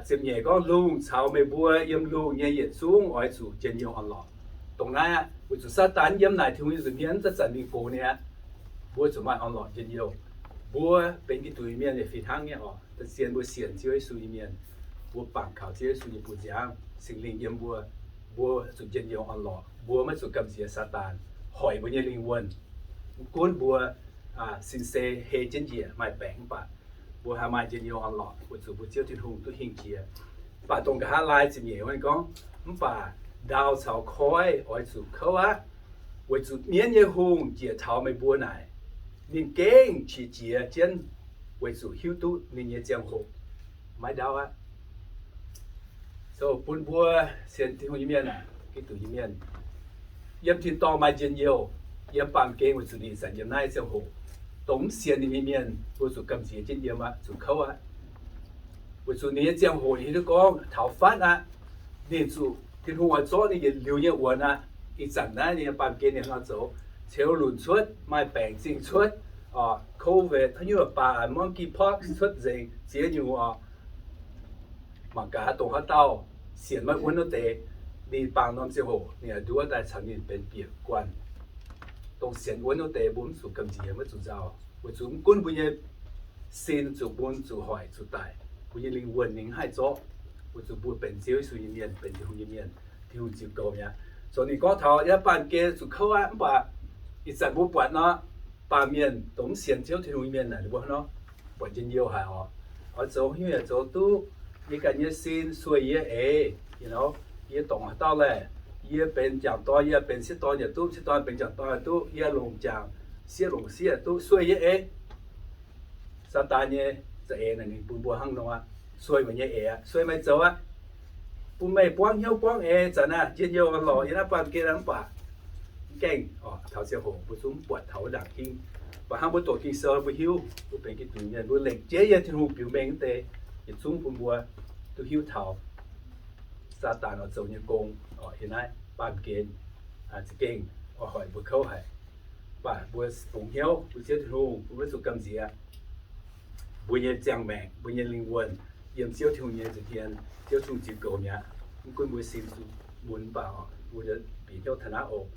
Ziepc nyeic gorngv, lungh caux meih mbuo yiem lungh nyei yietc zungv oix zuqc njien-youh orn-lorqc. Dongh naaiv aqv, weic zuqc Saadaan yiem naaic Tin-Hungh nyei nza'hmien, mv zanc ninh gox ninh aqv. Mbuo zuqc maaih orn-lorqc njien-youh. Mbuo benx Giduc nyei mienh yaac fih hnangv nyei oc. Zien mbuo sienx Ziouv Yesu nyei mienh, mbuo bangc kaux Ziouv Yesu nyei buoz-nziaamv, Singx Lingh yiem mbuo, mbuo zuqc njien-youh orn-lorqc. Mbuo maiv zuqc gamh nziex Saadaan hoic mbuo nyei lingh wuonh. Mv gunv mbuo sin se hei jienv njiec maaih baengc mv baac mbuo haih maaih njien-youh orn-lorqc weic zuqc mbuo Ziouv Tin-Hungh duqv hingh jiex. Mv baac dongh nqa'haav laai ziepc nyeic wuov gorngv, mv baac ndau caux koiv oix zuqc kouv aqv, weic zuqc mienv nyei hungh njiec taux meih mbuo naaic, ninh gengh qiex jiez jienv weic zuqc hiuv duqv ninh nyei ziangh hoc maiv ndau aqv. So bun mbuo sienx Tin-Hungh nyei mienh aac, Giduc nyei mienh, yiem tin-dorngh maaih njien-youh, yiem baamh gen weic zuqc ninh zanc yiem naaiv ziangh hoc. Dongh mv sienx ninh nyei mienh, mbuo zuqc gamh nziex jienv yiem aqv, zuqc kouv aqv. Weic zuqc ninh nyei ziangh hoc hiuv duqv gorngv taux fatv aqv. Ninh zuqc Tin-Hungh oix zorqv ninh yietc liuz nyei wuonx aqv. Ih zanc naaiv ninh nyei baamh gen ninh nor zoux, ceux lunc cuotv, maaih baengc zingh cuotv, covid, haaix nyungc baac, monkeypox cuotv nzengc, ziex nyungc oc. Mangc gaax dongh haaix dauh sienx maiv wuonv wuov deix, ninh baamh norm ziangh hoc ninh oix nduov daaih caux ninh benx bieqc guanh. Dongh sienx wuonv wuov deix mbuo mv zuqc gamh nziex, maiv zuqc nzauh, weic zuqc mv gunv mbuo nyei sin zuqc mun, zuqc hoic, zuqc daic, mbuo nyei lingh wuonh ninh mv haih zorqv, weic zuqc mbuo benx Ziouv Yesu nyei mienh, benx Tin-Hungh nyei mienh, Tin-Hungh ziux goux mi'aqv. Zoux ninh gorngv taux yiem baamh gen zuqc kouv aqv, mv baac ih zanc mbuo buatc nor, baamh mienh dongh mv sienx Ziouv Tin-Hungh nyei mienh naaic, ninh mbuo hnangv nor buatc njien-youh haic oc. Oix zoux haaix nyungc yaac zoux duqv. Yie ganh nyei sin sueih yie eix, you know, yie dorngc haaix dauh laeh, yie benx jangc dorn, yie benx sieqv dorn yaac duqv, sieqv dorn benx jangc dorn yaac duqv, yie longc jangc, sieqv longc sieqv yaac duqv, sueih yie eix. Saadaan nyei za'eix naaic ninh bun mbuo hnangv nor aqv. Sueih meih nyei eix aqv, sueih meih zoux aqv. Bun meih buangv hnyouv buangv eix zanc naaiv, njien-youh lorqc yiem naaiv baamh gen mv baac mv gaengh taux ziangh hoc mbuo zungv mv buatc taux wuov ndaangc hingv. Mv baac hnangv mbuo doqc Ging-Sou mbuo hiuv, mbuo benx Giduc mienh, mbuo lengc jeiv yiem Tin-Hungh biux mengh wuov deix, yietc zungv bun mbuo duqv hiuv taux Saadaan oix zoux nyei gong yiem naaiv baamh gen za'gengh oix hoic mbuo kouv haic. Mv baac mbuo fungx hnyouv bun Ziouv Tin-Hungh, mbuo maiv zuqc gamh nziex. Mbuo nyei ziangh maengc, mbuo nyei lingh wuonh yiem Ziouv Tin-Hungh nyei nza'hmien, Ziouv Tin-Hungh ziux goux mi'aqv. Mv gunv mbuo sin zuqc mun mv baac mbuo bieqc hnyouv taux naaiv oc.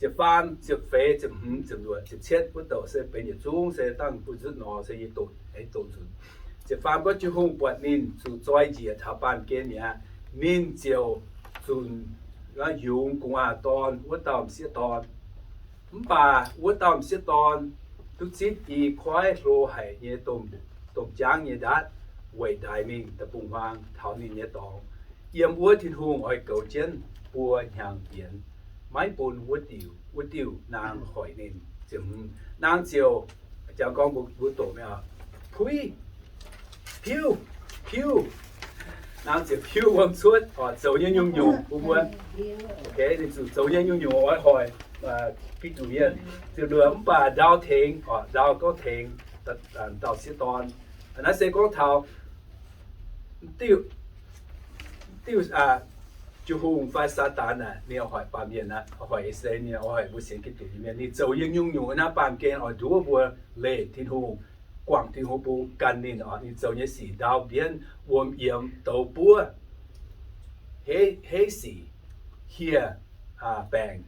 Ziepc faam, ziepc feix, ziepc hmz, ziepc luoqc, ziepc cietv wuov douc se benx yietc zungv se dangh mbuo nzutv nor se yie doqc, aengx doqc nzunc. Ziepc faam gorngv, Tin-Hungh buatc ninh zuqc zoi njiec taux baamh gen mi'aqv, ninh ziouc zunc yungz gu'nguaaz-dorn wuov dauh m'sieqv dorn. Mv baac wuov dauh m'sieqv dorn duqv zipv i koiv hlo haic nyei domh, domh jaangv nyei ndaatv weic ndaix mingh deic-bung-huaang taux ninh nyei dorngx, yiem wuov Tin-Hungh oix goux jienv buo hnyangx bienx, maiv bun wuov diuc, wuov diuc naang hoic ninh. Ziepc hmz, naang ziouc, jangx gorngv mbuo, mbuo doqc mi'aqv, puiv, piuv, piuv. Naang ziouc piuv wuom cuotv, oc, zoux nyei nyungc-nyungc bun mbuo. Ninh zuqc zoux nyei nyungc-nyungc oix hoic Giduc mienh. Ziouc luoqc mv baac ndau tengx, oc, ndau gorngv tengx dauh sieqv dorn. Naaiv se gorngv taux diuh, diuh, Tin-Hungh fai Saadaan aac, ninh oix hoic baamh mienh aqv, oix hoic I^saa^laa^en Mienh, oix hoic mbuo sienx Giduc nyei mienh. Ninh zoux nyei nyungc-nyungc naaiv baamh gen oix nduov mbuo leih Tin-Hungh, guangc Tin-Hungh bung, gan ninh oc. Ninh zoux nyei sic ndau mbienv, wuom yiemx, douz buov, heiv sic, hieh baengc,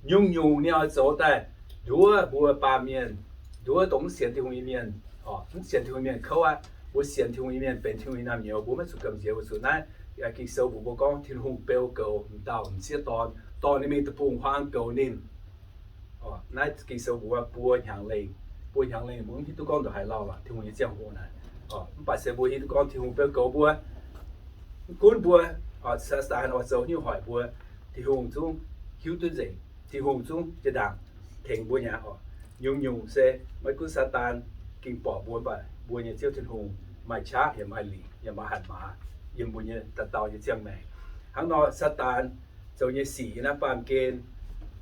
nyungc-nyungc ninh oix zoux daaih nduov mbuo baamh mienh, nduov dongh mv sienx Tin-Hungh nyei mienh. Mv sienx Tin-Hungh mienh kouv aqv. Mbuo sienx Tin-Hungh nyei mienh benx Tin-Hungh nyei naamh nyouz, mbuo maiv zuqc gamh nziex. Weic zuqc naaiv Ging-Sou mbuox mbuo gorngv Tin-Hungh beu goux m'dauh m'sieqv dorn, dorh ninh mingh deic-bung-huaang goux ninh. Naaiv Ging-Sou mbuox buo hnyangx lengh, buo hnyangx lengh mbuo mv hiuv duqv gorngv ndongc haaix lauh aqv. Tin-Hungh nyei ziangh hoc naaic, mv baac se mbuo hiuv duqv gorngv Tin-Hungh beu goux mbuo. Mv gunv mbuo, Saadaan oix zoux haaix nyungc hoic mbuo, Tin-Hungh zungv hiuv duqv nzengc. Tin-Hungh zungv jaa-ndaangc tengx mbuo nyei oc. Nyungc-nyungc se maiv gunv Saadaan ging borqc mbuo, mv baac mbuo nyei Ziouv Tin-Hungh maaih qaqv yaac maaih lingc yaac maaih hatc maaz yiem mbuo nyei dauh dauh nyei ziangh maengc. Hnangv nor Saadaan zoux nyei sic yiem naaiv baamh gen,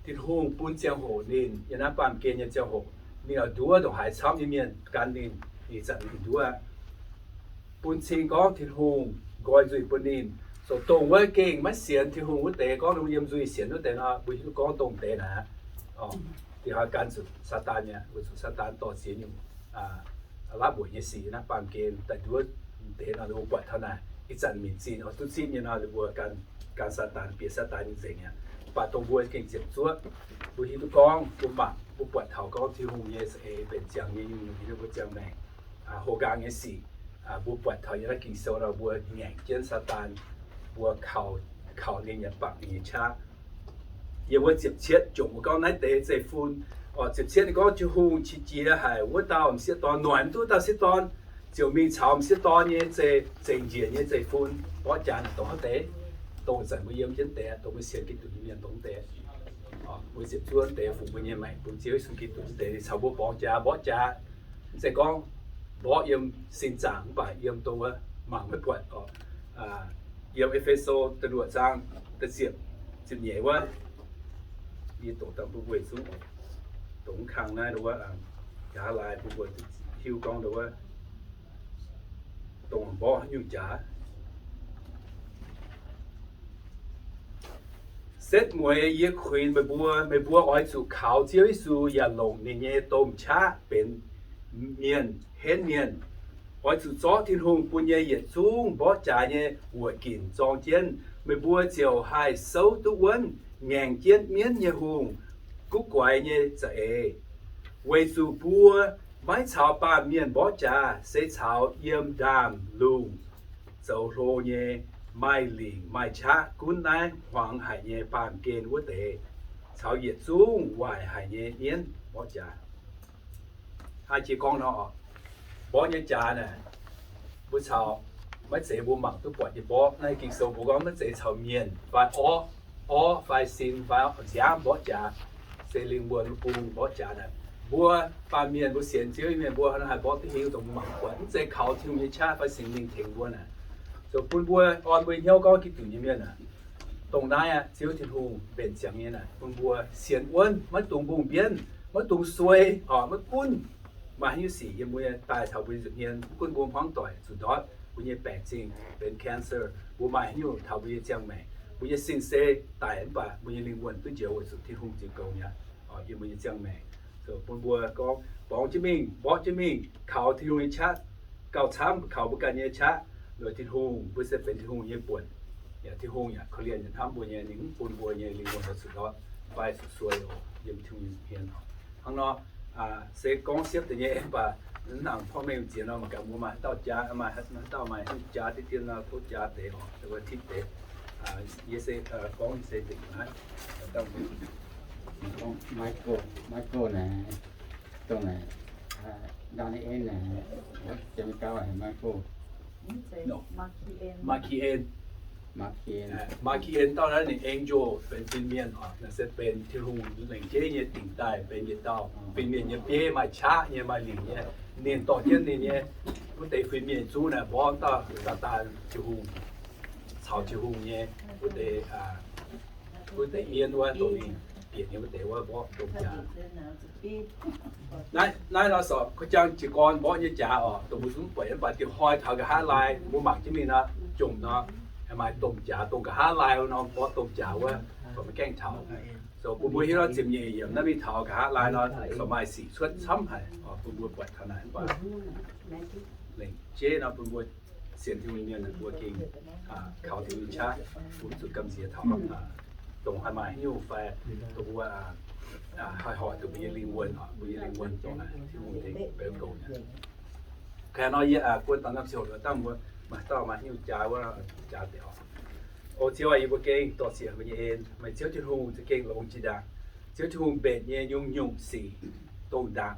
Tin-Hungh bun ziangh hoc ninh yiem naaiv baamh gen nyei ziangh hoc, ninh oix nduov ndongc haaix camv nyei mienh gan ninh, ninh zanc ninh nduov. Bun cing gorngv Tin-Hungh nqoi nzuih bun ninh. So dongh wuov gengh maiv sienx Tin-Hungh wuov deix, gorngv yiem nzuih sienx wuov deix nor, mbuo hiuv duqv gorngv dongh deix naaic. Dinh hnoi gan zuqc Saadaan mi'aqv, weic zuqc Saadaan dorh ziex nyungc, aa, laav mbuoqc nyei sic naaiv baamh gen daaih nduov deix nor, ninh mbuo buatc taux naaic ih zanc minc zinh oix duqv zipv nyei nor, ninh mbuo gan, gan Saadaan, bieqc Saadaan nyei nzengc aqv. Mv baac dongh mbuo gengh ziepc zuoqv, mbuo hiuv duqv gorngv mbuo mangc, mbuo buatc taux gorngv Tin-Hungh nyei za'eix mbenc ziangx nyei nyungc-nyungc nyei, ninh mbuo ziangh maengc, aa, hoqc nqaang nyei sic, aa, mbuo buatc taux yiem naaiv Ging-Sou nor, mbuo ngaengc jienv Saadaan, mbuo kaux, kaux ninh nyei, bangc ninh nyei qaqv. Yiem wuov ziepc cietv jomc mbuo gorngv naaiv deix zeiv-fun, orqc, ziepc cietv ninh gorngv, Tin-Hungh qiex jiez haic wuov dauh m'sieqv dorn, noic mv duqv dauh sieqv dorn, ziouc mingh caux m'sieqv dorn nyei zeiv, zengc njiec nyei zeiv-fun. Mborqv jaax naaic dongh haaix deix? Dongh zanc mbuo yiem jienv deix, dongh mbuo sienx Giduc nyei mienh dongh deix. Orqc, mbuo ziepc zuoqv deix fungx mbuo nyei maengc bun Ziouv Yesu Giduc deix, ninh caux mbuo borngz jaax, mborqv jaax. Mv zeiz gorngv mborqv yiem sin zaangc, mv baac yiem dongh wuov mangc maiv buatc orqc. Yiem E^fe^so da'luoqc zaang da'ziepc, ziepc nyeic wuov, yie doqc dangh bun mbuo weic zuqc dongh mv kang naaiv wuov, nqa'haav laai bun mbuo hiuv gorngv wuov, dongh mborqv haaix nyungc jaax. Setv mueiz yie kuinx meih mbuo, meih mbuo oix zuqc kaux Ziouv Yesu yaac longc ninh nyei domh qaqv benx mienh henv mienh. Oix zuqc zorqv Tin-Hungh bun nyei yietc zungv mborqv jaax nyei wuoqc ginc zorng jienv, meih mbuo ziouc haih souv duqv wuonv ngaengc jienv mienv nyei hungh, guv guaix nyei za'eix. Weic zuqc mbuo maiv caux baamh mienh mborqv jaax, se caux yiem ndaamv-lungh zoux hlo nyei, maaih lingc maaih qaqv gunv naaiv hmuangx haic nyei baamh gen wuov deix, caux yietc zungv waaic haic nyei mienv mborqv jaax. Aa, jiex gorngv nor, mborqv nyei jaax naaic, mbuo caux, maiv zeiz mbuo mangc duqv buatc nyei mborqv. Naaiv Ging-Sou mbuo gorngv maiv zeiz caux mienh fai orqv, orqv fai sin fai nziaamv mborqv jaax, se lingh wuonh bung mborqv jaax naaic. Mbuo baamh mienh, mbuo sienx Ziouv nyei mienh, mbuo haih mborqv duqv hingh dongh mbuo mangc buatc. Mv zeiz kaux Tin-Hungh nyei qaqv fai Singx Lingh tengx mbuo naaic. Zoux bun mbuo orn mbuo nyei hnyouv gorngv Giduc nyei mienh aah, dongh naaiv aqv, Ziouv Tin-Hungh mbenc ziangx nyei naaic, bun mbuo sienx wuonv, maiv dungx mbungh mbienv, maiv dungx suei, orqc, maiv gunv maaih haaix nyungc sic yiem mbuo nyei daaih taux mbuo nyei nza'hmien, mv gunv mbuo hmuangv doic zuqc ndortv, mbuo nyei baengc zingh benx cancer, mbuo maaih haaix nyungc taux mbuo nyei ziangh maengc, mbuo nyei sin se daic mv baac mbuo nyei lingh wuonh duqv njoux weic zuqc Tin-Hungh ziux goux mi'aqv. Orqc, yiem mbuo nyei ziangh maengc, zoux bun mbuo gorngv borngz jienv mingh, mborqv jienv mingh, kaux Tin-Hungh nyei qaqv, gauh camv kaux mbuo ganh nyei qaqv. Loz Tin-Hungh, mbuo se benx Tin-Hungh nyei buonc. Yaac Tin-Hungh yaac korv-lienh yaac hnamv mbuo nyei, ninh mv bun mbuo nyei lingh wuonh zuqc ndortv fai zuqc suei oc, yiem Tin-Hungh nyei hmien. Hnangv nor, se gorngv siepv deix nyei, mv baac mv nangc porv mengh ziex nor, mangc gaax mbuo maaih haaix dauh jaax, maaih haaix dauh maaih haaix jaax deix dien nor, tov jaax deix oc, wuov tipv deix. Yie se gorngv se dingc naaiv, Michael, Michael naaic, dongh naaic, Daniel naaic, jiem gauh Michael. Marquis N. Marquis N dauh naaiv ninh angel benx fin-mienh oc, naaiv se benx Tin-Hungh lengc jeiv nyei dingc daaih benx yietc dauh fin-mienh nyei bieiv, maaih qaqv nyei, maaih lingc nyei. Ninh dorh jienv ninh nyei wuov deix fin-mienh zungv naaic mborqv dauh Saadaan, Tin-Hungh, caux Tin-Hungh nyei wuov deix, wuov deix mienv wuov, dongh ninh bieqc nyei wuov deix wuov mborqv domh jaax. Naaiv, naaiv nor sorc kuv jang jiez gorn mborqv nyei jaax oc, dongh mbuo zungv buatc, mv baac diuh hnoi taux nqa'haav laai mbuo mangc jienv mingh nor, jomc nor, maaih domh jaax, dongh nqa'haav laai nor mborqv domh jaax wuov, maiv gaengh taux. Zoux bun mbuo hiuv duqv ziepc nyeic yiemc naaiv mingh taux nqa'haav laai nor, corc maaih sic cuotv camv haic, bun mbuo buatc taux naaic, mv baac lengc jeiv nor bun mbuo sienx Tin-Hungh mienh mbuo gengh kaux Tin-Hungh qaqv, bun zuqc gamh nziex taux dongh haih maaih haaix nyungc fai dongh mbuo haih hoic duqv mbuo nyei lingh wuonh, mbuo nyei lingh wuonh dongh naaic Tin-Hungh tengx beu goux mi'aqv. Ka nor yie guon dangh norm ziangh hoc dangh mbuo maaih dauh maaih haaix nyungc jaax wuov, jaax deix oc. O Ziouv aac, yie mbuo gengh dorh siex mbuo nyei en, meih Ziouv Tin-Hungh za'gengh longx jiex ndaangc. Ziouv Tin-Hungh mbenc nyei nyungc-nyungc sic dongh ndaangc.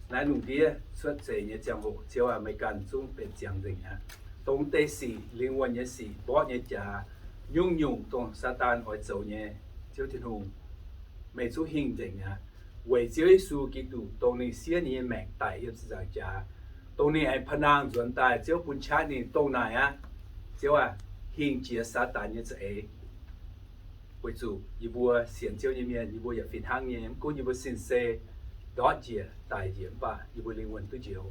Naaiv lungh ndiev cuotv seix nyei ziangh hoc, Ziouv aac, meih ganh zungv mbenc ziangx nzengc aqv. Dongh deix sic, lingh wuonh nyei sic, mborqv nyei jaax, nyungc-nyungc dongh Saadaan oix zoux nyei, Ziouv Tin-Hungh, meih zungv hingh nzengc aqv. Weic Ziouv Yesu Giduc, dongh ninh siev ninh nyei maengc daic yiem ziepc nzaangc jaax, dongh ninh aengx pa'nangh nzuonx daaih, Ziouv bun qaqv ninh dongh naaic aqv. Ziouv aac, hingh jiex Saadaan nyei za'eix. Weic zuqc yie mbuo sienx Ziouv nyei mienh, yie mbuo yaac fih hnangv nyei. Mv gunv yie mbuo sin-sei ndortv njiec, daic njiec, mv baac yie mbuo lingh wuonh duqv njoux.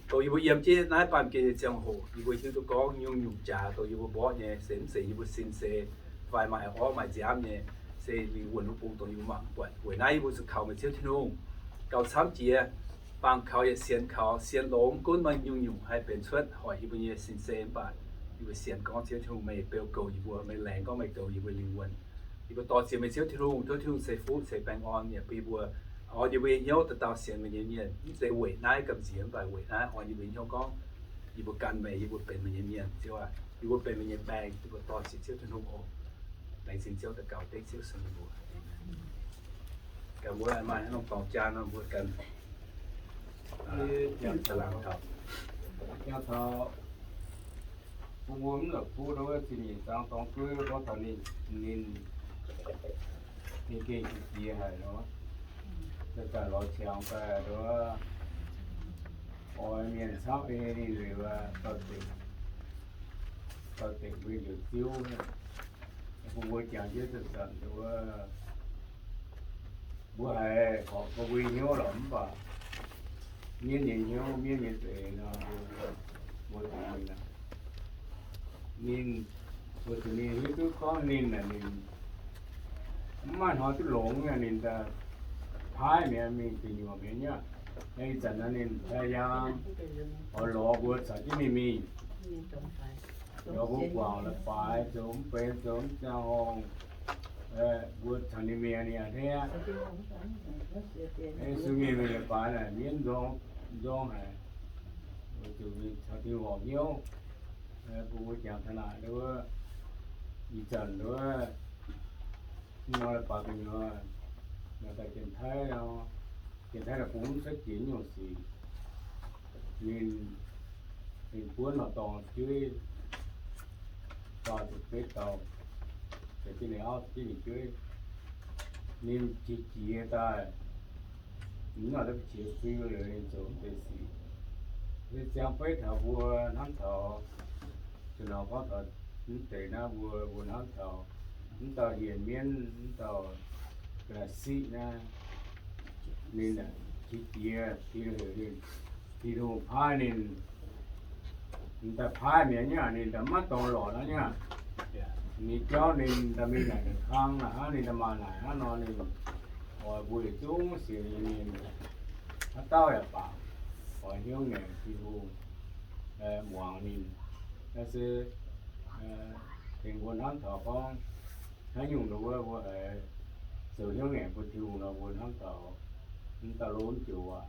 Dongh yie mbuo yiem jienv naaiv baamh gen nyei ziangh hoc, yie mbuo hiuv duqv gorngv nyungc-nyungc jaax dongh yie mbuo mborqv nyei se mv zeiz yie mbuo sin-sei fai maaih orqv maaih nziaamv nyei. se lingh wuonh wuov bung dongh yie mbuo mangc buatc. Weic naaiv yie mbuo zuqc kaux meih Ziouv Tin-Hungh gauh camv jiex, baamh kaux yaac sienx kaux, sienx longx, gunv maaih nyungc-nyungc haih benx cuotv hoic yie mbuo nyei sin-seix, mv baac yie mbuo sienx gorngv Ziouv Tin-Hungh meih beu goux yie mbuo, meih laengz gorngv meih goux yie mbuo lingh wuonh. Yie mbuo dor-ziec meih Ziouv Tin-Hungh, tov Tin-Hungh ceix fuqv ceix baengh orn yaac bun yie mbuo, orn yie mbuo nyei hnyouv dauh dauh sienx meih nyei mienh, mv zeiz weic naaiv gamh nziex, mv baac weic naaiv orn yie mbuo nyei hnyouv gorngv yie mbuo gan meih, yie mbuo benx meih nyei mienh, Ziouv aac. Yie mbuo benx meih nyei baeng, yie mbuo dor-ziec Ziouv Tin-Hungh oc. Laengz zingh Ziouv, daux gaux dengv Ziouv Yesu nyei mbuox. Ganh mbuo maaih haaix norm dorngx jaa nor, mbuo ganh jangx taux, jangx taux bun mbuo mv la'kuqv nduov zingh nyeic zaang dorng gueiv gorngv taux ninh, ninh, ninh gengh jiex haic nor, daaih lorz qangx daaih nduov, oix mienh camv ei ninh liuz, dorh deix, dorh deix mbuo njoux ziouv. Bun mbuo jangx jienv zanc-zanc nduov, mbuo haiz horpc gorngv mbuo nyei hnyouv lorqc, mv baac mienv nyei hnyouv, mienv nyei za'eix nor, mbuo, mbuo zuqc ninh aqv. Ninh, mbuo zuqc ninh hiuv duqv gorngv ninh naaic, ninh mv maaih hnoi duqv longx nyei, ninh daaih paaiv mi'aqv, mingh gu'nyuoz mi'aqv. Ih zanc naaiv ninh daaih yaam oix lorz mbuo caux jienv ninh mingh, lorz mbuo guangc la'baaix zoux mv benx, zoux mv ziangh horngh, mbuo caux ninh mingh ninh a'hneiv aqv. Yesu mingh la'baaix naaic mienv nzorng, nzorng haic. Weic zuqc ninh caux Tin-Hungh horpc hnyouv, bun mbuo jangx taux naaic nduov, ih zanc nduov, ih hnoi la'baaix gu'nyuoz, maaih daaih Janx-Taiv nor, Janx-Taiv naaic bun mv cuotv jiex nyungc sic. Ninh, ninh buonv norm dorngx jueiv, faah ziepc betv dauh, caux jienv ninh auv, caux jienv ninh jueiv. Ninh qiex jiez daaih, ninh mv nor daaih qiex fiu liuz ninh zoux mv deix sic. Ninh ziangh beiv taux mbuo hnamv taux, zuqc nor gorngv taux mv deix naaiv mbuo, mbuo hnamv taux mv dauh hienx mienv, mv dauh ga'naaiv siqv naaiv, ninh qiex jiez, Tin-Hungh, Tin-Hungh paaiv ninh, ninh daaih paaiv mi'aqv nyei, ninh daaih maiv dorngx lorqc naaiv nyei. Ninh jauv ninh daaih mingh naaic ninh kang naaic hnangv, ninh daaih maaih naaic hnangv nor, ninh oix mbuo yietc zungv sienx ninh, haaix dauh yaac baac, oix hnyouv ngaengc Tin-Hungh muangx ninh. Naaiv se tengx mbuo hnamv taux gorngv haaix nyungc nduov mbuo haiz zoux hnyouv ngaengc bun Tin-Hungh nor, mbuo hnamv taux mv dauh lov mv joux waac.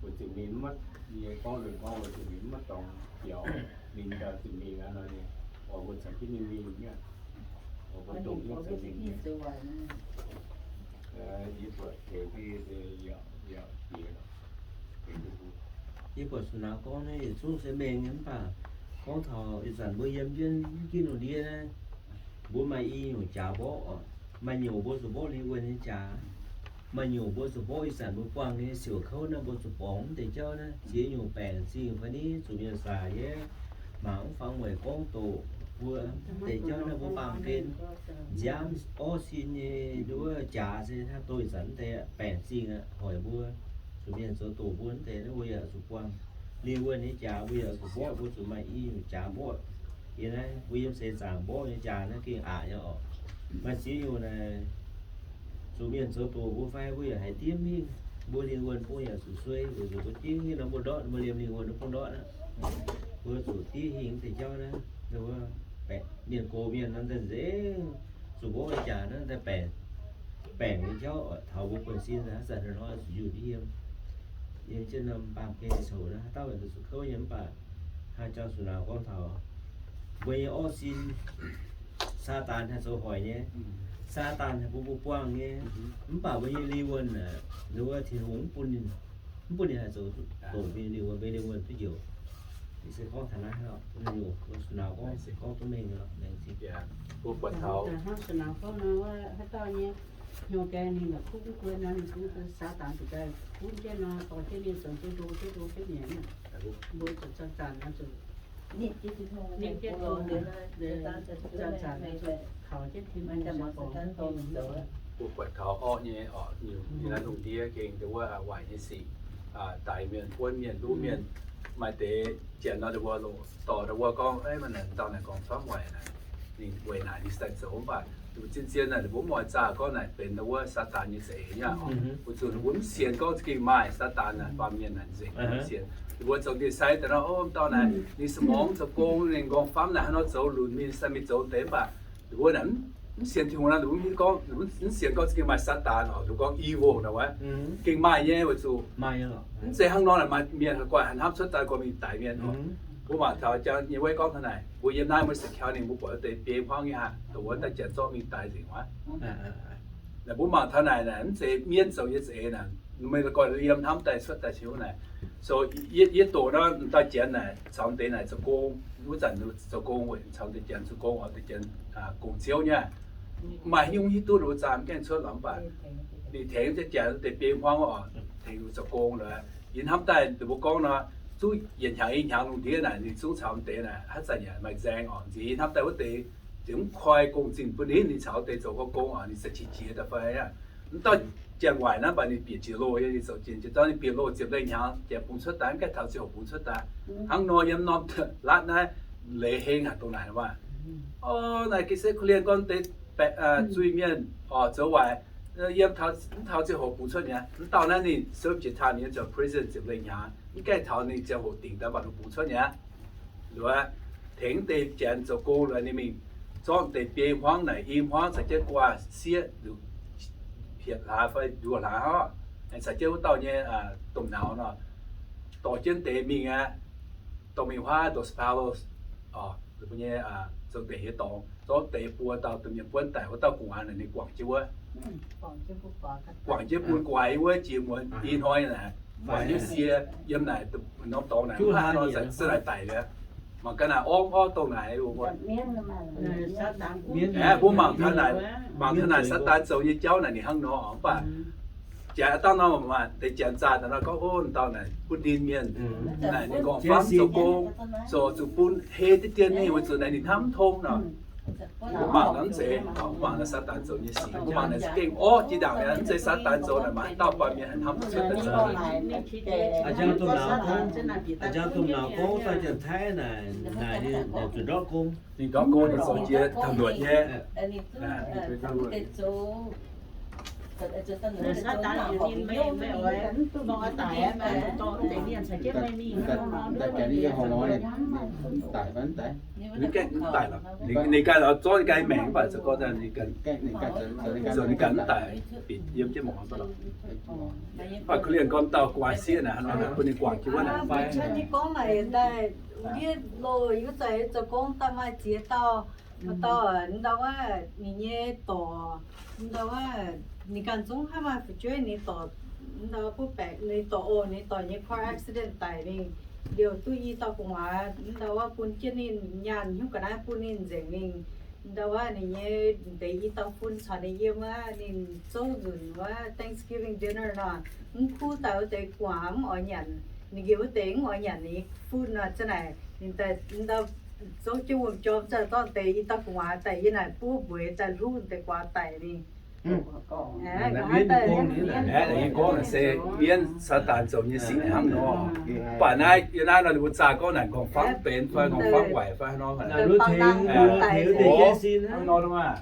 Weic zuqc ninh maiv, yie gorngv nzunc gorngv weic zuqc ninh maiv dorngx biaux, ninh daaih zuqc mingh aqv nor, ninh oix mbuo caux jienv ninh mingh nyei, oix mbuo dongh hnyouv caux ninh nyei. Yie buatc tengx duqv yie se yaac jiex lorqc. Yie buatc zuqc naaiv gorngv naaiv yietc zungv se mengh nyei, mv baac gorngv taux ih zanc mbuo yiem jienv mv ginv lungh ndiev naaiv, mbuo maaih i nyungc jaax mborqv oc. Maaih nyungc mbuo zuqc mborqv lingh wuonh nyei jaax. Maaih nyungc mbuo zuqc mborqv ih zanc mbuo buangh nyei siouc kouv naaiv, mbuo zuqc borngz mv deix jauv naaiv, ziex nyungc baengc zingh fai ni zuqc mienh saax yie mangc mv fangx weic gorngv doqc mbuo mv deix jauv naaiv mbuo baamh gen nziaamv orv sin nyei nduov jaax se hnangv doix zanc mv deix baengc zingh aqv. Hoic mbuo zuqc mienh zoux doqc mbuo mv deix naaiv, mbuo yaac zuqc buangh lingh wuonh nyei jaax, mbuo yaac zuqc mborqv, mbuo zuqc maaih i nyungc jaax mborqv. Yie naaiv mbuo yiem seix zaangc mborqv nyei jaax naaiv gengh aqc nyei oc. Maaih ziex nyungc naaic zuqc mienh zoux doqc mbuo fai mbuo yaac haiz diev mingh, mbuo lingh wuonh bung yaac zuqc suei, weic zuqc mbuo diev hingh nor mbuo ndortv, mbuo liemh lingh wuonh bung ndortv aqv. Mbuo zuqc diev hingh mv deix jauv naaiv, mienh gox mienh nor nzengc nzengc, zuqc mborqv nyei jaax naaiv daaih baengc, baengc nyei jauv taux mbuo buonv-sin haaix zanc hnoi zuqc yunh yiem, yiem jienv norm baamh gen coux naaiv, haaix dauh zuqc kouv nyei. Mv baac hnangv jauv-sux naaic gorngv taux mbuo nyei orv sin, Saadaan haih zoux hoic nyei, Saadaan haih bun mbuo buangh nyei. Mv baac mbuo nyei lingh wuonh aeqv, nduov Tin-Hungh mv bun ninh, mv bun ninh haih zoux doqc mbuo nyei lingh wuonh, mbuo nyei lingh wuonh duqv njoux. Ih se gorngv taux naaiv, hnangv sux naaic gorngv, gorngv duqv mengh nyei lorqc, laengz zingh. Hnangv sux naaic gorngv nor, haaix dauh nyei hnyouv gaengh ninh la'kuqv guv guei nor, ninh bun Saadaan zuqc daaih gunv jienv nor, dorh jienv ninh zoux duqv ndo duqv ndo jienv mi'aqv. Mbuo zuqc zanc-zanc nor zuqc, ninh jienv zanc-zanc nor zuqc kaux jienv Tin-Hungh zoux. Mbuo buatc taux orqv nyei oc, nyungc yiem naaiv lungh ndiev gengh nduov waaic nyei sic, daix mienh, buonv mienh, luv mienh. Maaih deix janx nor, nduov wuov loz-dorc nduov wuov gorngv, Ei, maaih naaic dauh naaic gorngv camv waaic naaic, ninh weic naaic ninh daaih zoux mv baac Ninh mbuo zien-zien naaic, ninh mbuo mv oix zaah gorngv naaic benx wuov Saadaan nyei za'eix nyei oc. Weic zuqc ninh mbuo mv sienx gorngv za'gengh maaih Saadaan naaic baamh mienh naaic nzengc, mv sienx. Ninh mbuo zoux ndie-sai daaih nor, o, dauh naaic ninh สมอง zoux gong, ninh nqorngv-famv naaic haaix nor zoux lunc mingh, sai mingh zoux deix, mv baac ninh mbuo naaic mv sienx Tin-Hungh nor, ninh mbuo mv gorngv, ninh mbuo mv sienx gorngv za'gengh maaih Saadaan oc, ninh mbuo gorngv evil naaic wuov. Gengh maaih nyei weic zuqc mv zeiz hnangv nor naaic maaih mienh haih guanh hnamv cuotv daaih gorngv mingh daix mienh oc. Mbuo mangc taux jang nyei wuov gorngv taux naaic, mbuo yiem naaiv Mercer County mingh mbuo buatc wuov deix biei hmuangv nyei haic, dongh wuov daaih janx zorqv mingh daix nzengc wuov. Naaic mbuo mangc taux naaic, naaic mv zeiz mienv zoux nyei za'eix naaic, meih la'guaih yiem hnamv daaih cuotv daaih Tin-Hungh naaic. So yie, yie doqc nor, dauh janx naaic caux deix naaic zoux gong, wuov zanc zoux gong weic caux deix janx zoux gong oc, deix janx gong-ziouv nyei. Maaih haaix nyungc hiuv duqv ninh mbuo zaah mv gaengh cuotv lorqc, mv baac ninh tengx deix janx deix biei hmuangv oc, tengx zoux gong lorqc. Yie hnamv daaih ninh mbuo gorngv nor, zungv yietc hnyangx i hnyangx lungh ndiev naaic ninh zungv caux deix naaic haaix zanc yaac maaih nzaeng oc. Nziex yie hnamv daaih wuov deix ziouc mv koi gong-zingh bun ninh, ninh caux deix zoux gong oc, ninh za'qiex jiez daaih fai aqv. Mv dauh janx waaic naaiv mv baac ninh bieqc jiex loh, ninh zoux jiex jiex zorqv ninh bieqc loh ziepc leih hnyangx, janx bungx cuotv daaih mv gaengh taux ziangh hoc bungx cuotv daaih. Hnangv nor yiem norm laatv naaiv leiz heng haic dongh naaic waac. O, naaic ga'sie korv-lienh gorngv deix zuiz-mienh oc, zoux waaic, yiem mv taux ziangh hoc bungx cuotv mi'aqv. Mv dauh naaiv ninh souv jiex taamh yiem ziouc prison ziepc leih hnyangx, mv gaengh taux ninh ziangh hoc dingc daaih mv baac ninh bungx cuotv mi'aqv. Luoqc tengx deix janx zoux gong luoqc ninh mingh zorqv deix biei hmuangv naaic, i hmuangv caux jienv guaa sieqv hietc hlaax fai nduoh hlaax oc, caux jienv wuov dauh nyei domh nauz nor, dorh jienv deix mingh aqv. Dorh mingh huaav Dos Palos oc, mbuo nyei zoux deic nyei dorngx, zorqv deix buo dauh domh mienh buonv daic, wuov dauh gu'nguaaz naaic ninh guangc jienv wuov, guangc jienv bun gu'nguaaz yiem wuov jiex muonz i hnoi naaic, guangc jienv sie yiem naaic norm dorngx naaic, mv haaix nor se naaic daic mi'aqv. Mangc gaax naaic orv orv dongh naaic, aeqv, mbuo mangc taux naaic, mangc taux naaic Saadaan zoux nyei jauv naaic ninh hnangv nor, mv baac janx dangh nor maah, deix janx zaah daaih nor gorngv, o, dauh naaic butv ndin mienh, naaic ninh nqorngv-famv zoux gong, zoux zuqc bun hei diqv dien mingh weic zuqc naaic ninh hnamv mv tong nor. Mbuo mangc naaiv mv zeiz, mbuo mangc naaiv Saadaan zoux nyei sic, mbuo mangc naaic za'gengh orv jiex ndaangc mi'aqv. Mv zeiz Saadaan zoux naaic maaih dauh baamh mienh haih hnamv cuotv daaih zoux. A'jang domh nauz gorngv, a'jang domh nauz gorngv dauh janx-taiv naaic, naaic ninh zuqc ndortv gong, ninh ndortv gong ninh zoux jiex taux luoqc nyei. Ninh ganh mv daic lorqc, ninh ganh zorqv ninh ganh maengc mv baac zoux gorngv ninh ganh mv daic, bieqc yiem jienv mangc. Mv baac korv-lienh gorngv dauh gu'nguaaz sieqv naaic, bun ninh guangc jienv wuov naaic fai. Yie gorngv naaic daaih, ndiev loh yie za'gengh zoux gong daaih maaih ziex dauh, dauh ndau wuov ninh nyei dorc, ndau wuov ninh ganh zungv hnangv maaih fu'jueiv ninh dorc, ndau butv baeqc ninh dorc oc, ninh dorc nyei car accident daic mingh liouh duqv i dauh gu'nguaaz, ndau wuov bun jienv ninh nyaanh hnyouv ga'naaiv bun ninh nzengc mingh. Ndau wuov ninh nyei deix i dauh fun caux ninh yiem wuov, ninh zouv nzunc wuov Thanksgiving dinner nor, mv kuv daaih wuov deix gu'nguaaz mv oix nyanc, ninh nqemh wuov deix mv oix nyanc ninh fun nor, za'naaic ninh daaih ndau zouv jienv wuom-jorm za'naaic dorh deix i dauh gu'nguaaz daaih yiem naaic buov mbueix daaih hluv deix guaax daic mingh. Aeqv, yie gorngv naaic se mienv Saadaan zoux nyei sic hnangv nor. Mv baac naaiv yiem naaiv nor ninh mbuo zaah gorngv naaic nqorngv-famv benx fai nqorngv-famv waaic fai hnangv nor. Hnangv nor maah.